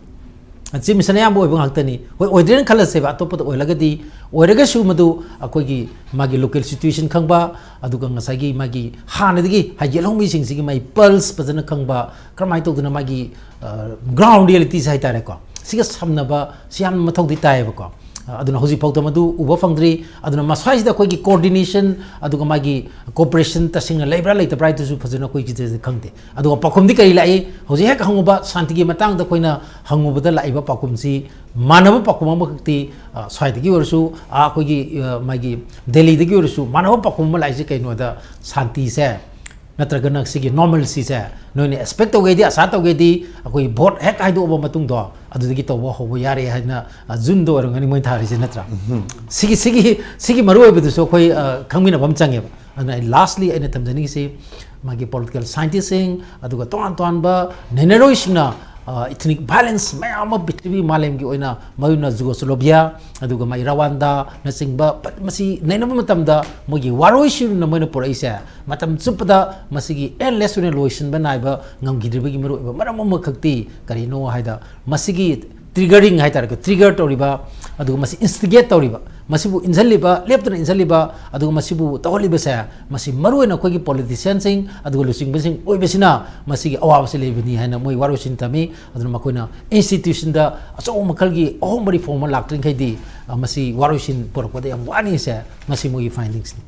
Chief Minister ꯑꯌꯥꯝꯕ ꯑꯣꯏꯕ ꯉꯥꯛꯇꯅꯤ꯫ ꯍꯣꯏ, ꯑꯣꯏꯗ꯭ꯔꯦꯅ ꯈꯜꯂꯁꯦꯕ, ꯑꯇꯣꯞꯄꯗ ꯑꯣꯏꯔꯒꯗꯤ, ꯑꯣꯏꯔꯒꯁꯨ ꯃꯗꯨ ꯑꯩꯈꯣꯏꯒꯤ ꯃꯥꯒꯤ local situation ꯈꯪꯕ, ꯑꯗꯨꯒ ꯉꯁꯥꯏꯒꯤ ꯃꯥꯒꯤ ꯍꯥꯟꯅꯗꯒꯤ ꯍꯥꯏ ꯌꯦꯜꯍꯧꯃꯤꯁꯤꯡꯁꯤꯒꯤ ꯃꯥꯒꯤ pulse ꯐꯖꯅ ꯈꯪꯕ, ꯀꯔꯝꯍꯥꯏꯅ ꯇꯧꯗꯅ ꯃꯥꯒꯤ, ꯑ, ground realities ꯍꯥꯏꯇꯥꯔꯦꯀꯣ, ꯁꯤꯒ ꯁꯝꯅꯕ ꯁꯤ ꯌꯥꯝꯅ ꯃꯊꯧꯗꯤ ꯇꯥꯏꯌꯦꯕꯀꯣ꯫ ꯑꯗꯨꯅ ꯍꯧꯖꯤꯛꯐꯥꯎꯗ ꯃꯗꯨ ꯎꯕ ꯐꯪꯗ꯭ꯔꯤ꯫ ꯑꯗꯨꯅ ꯃꯁ꯭ꯋꯥꯏꯁꯤꯗ ꯑꯩꯈꯣꯏꯒꯤ coordination ꯑꯗꯨꯒ ꯃꯥꯒꯤ cooperation ꯇꯁꯦꯡꯅ ꯂꯩꯕ꯭ꯔꯥ ꯂꯩꯇꯕ꯭ꯔꯥ ꯍꯥꯏꯗꯨꯁꯨ ꯐꯖꯅ ꯑꯩꯈꯣꯏ ꯈꯪꯗꯦ꯫ ꯑꯗꯨꯒ ꯄꯥꯎꯈꯨꯝꯗꯤ ꯀꯔꯤ ꯂꯥꯛꯏ? ꯍꯧꯖꯤꯛ ꯍꯦꯛ ꯍꯪꯉꯨꯕ ꯁꯥꯟꯇꯤꯒꯤ ꯃꯇꯥꯡꯗ ꯑꯩꯈꯣꯏꯅ ꯍꯪꯉꯨꯕꯗ ꯂꯥꯛꯏꯕ ꯄꯥꯎꯈꯨꯝꯁꯤ ꯃꯥꯟꯅꯕ ꯄꯥꯎꯈꯨꯝ ꯑꯃꯈꯛꯇꯤ, ꯑ, ꯁ꯭ꯋꯥꯏꯗꯒꯤ ꯑꯣꯏꯔꯁꯨ, ꯑ, ꯑꯩꯈꯣꯏꯒꯤ, ꯑ, ꯃꯥꯒꯤ ꯗꯦꯜꯂꯤꯗꯒꯤ ꯑꯣꯏꯔꯁꯨ ꯃꯥꯟꯅꯕ ꯄꯥꯎꯈꯨꯝ ꯑꯃ ꯂꯥꯛꯏꯁꯦ ꯀꯩꯅꯣꯗ, ꯁꯥꯟꯇꯤꯁꯦ ꯅꯠꯇ꯭ꯔꯒꯅ ꯁꯤꯒꯤ normalcyꯁꯦ ꯅꯣꯏꯅ expect ꯇꯧꯒꯦꯗꯤ, ꯑꯁꯥ ꯇꯧꯒꯦꯗꯤ, ꯑꯩꯈꯣꯏ vote ꯍꯦꯛ ꯍꯥꯏꯗꯣꯛꯑꯕ ꯃꯇꯨꯡꯗꯣ ꯑꯗꯨꯗꯒꯤ ꯇꯧꯕ ꯍꯧꯕ ꯌꯥꯔꯦ ꯍꯥꯏꯅ, ꯑ, Juneꯗ ꯑꯣꯏꯔꯝꯒꯅꯤ ꯃꯣꯏ ꯊꯥꯔꯤꯁꯦ, ꯅꯠꯇ꯭ꯔꯥ? ꯁꯤꯒꯤ, ꯁꯤꯒꯤ, ꯁꯤꯒꯤ ꯃꯔꯨꯑꯣꯏꯕꯗꯨꯁꯨ ꯑꯩꯈꯣꯏ, ꯑ, ꯈꯪꯃꯤꯟꯅꯕ ꯑꯃ ꯆꯪꯉꯦꯕ꯫ ꯑꯗꯨꯅ ꯑꯩ lastly ꯑꯩꯅ ꯊꯝꯖꯅꯤꯡꯉꯤꯁꯤ ꯃꯥꯒꯤ political scientistꯁꯤꯡ ꯑꯗꯨꯒ ꯇꯣꯉꯥꯟ ꯇꯣꯉꯥꯟꯕ ꯅꯩꯅꯔꯣꯏꯁꯤꯡꯅ, ꯑ, ethnic violence ꯃꯌꯥꯝ ꯑꯃ ꯄ꯭ꯔꯤꯊꯤꯕꯤ ꯃꯥꯂꯦꯝꯒꯤ ꯑꯣꯏꯅ ꯃꯔꯨ ꯑꯣꯏꯅ Yugoslavia ꯑꯗꯨꯒ ꯃꯥꯒꯤ ꯔꯋꯥꯟꯗꯥꯅꯆꯤꯡꯕ ꯐꯠ-, ꯃꯁꯤ ꯅꯩꯅꯕ ꯃꯇꯝꯗ ꯃꯣꯏꯒꯤ ꯋꯥꯔꯣꯏꯁꯤꯟꯅ ꯃꯣꯏꯅ ꯄꯨꯔꯛꯏꯁꯦ ꯃꯇꯝ ꯆꯨꯞꯄꯗ ꯃꯁꯤꯒꯤ endless ꯑꯣꯏꯅ ꯂꯣꯏꯁꯤꯟꯕ ꯅꯥꯏꯕ ꯉꯝꯈꯤꯗ꯭ꯔꯤꯕꯒꯤ ꯃꯔꯨꯑꯣꯏꯕ ꯃꯔꯝ ꯑꯃꯈꯛꯇꯤ ꯀꯔꯤꯅꯣ ꯍꯥꯏꯗ ꯃꯁꯤꯒꯤ triggering ꯍꯥꯏꯇꯥꯔꯦꯀꯣ, trigger ꯇꯧꯔꯤꯕ, ꯑꯗꯨꯒ ꯃꯁꯤ instigate ꯇꯧꯔꯤꯕ, ꯃꯁꯤꯕꯨ ꯏꯟꯁꯤꯜꯂꯤꯕ, ꯂꯦꯞꯇꯅ ꯏꯟꯁꯤꯜꯂꯤꯕ, ꯑꯗꯨꯒ ꯃꯁꯤꯕꯨ ꯇꯧꯍꯜꯂꯤꯕꯁꯦ, ꯃꯁꯤ ꯃꯔꯨꯑꯣꯏꯅ ꯑꯩꯈꯣꯏꯒꯤ politicianꯁꯤꯡ ꯑꯗꯨꯒ ꯂꯨꯆꯤꯡꯕꯁꯤꯡ ꯑꯣꯏꯕꯁꯤꯅ ꯃꯁꯤꯒꯤ ꯑꯋꯥꯕꯁꯤ ꯂꯩꯕꯅꯤ ꯍꯥꯏꯅ ꯃꯣꯏ ꯋꯥꯔꯣꯏꯁꯤꯟ ꯊꯝꯃꯤ꯫ ꯑꯗꯨꯅ ꯃꯈꯣꯏꯅ institutionꯗ ꯑꯆꯧꯕ ꯃꯈꯜꯒꯤ ꯑꯍꯣꯡꯕ reform ꯑꯃ ꯂꯥꯛꯇ꯭ꯔꯤꯉꯩꯗꯤ, ꯑ, ꯃꯁꯤ ꯋꯥꯔꯣꯏꯁꯤꯟ ꯄꯨꯔꯛꯄꯗ ꯌꯥꯝ ꯋꯥꯅꯤ꯫ ꯁꯦ ꯃꯁꯤ ꯃꯣꯏꯒꯤ findingsꯅꯤ꯫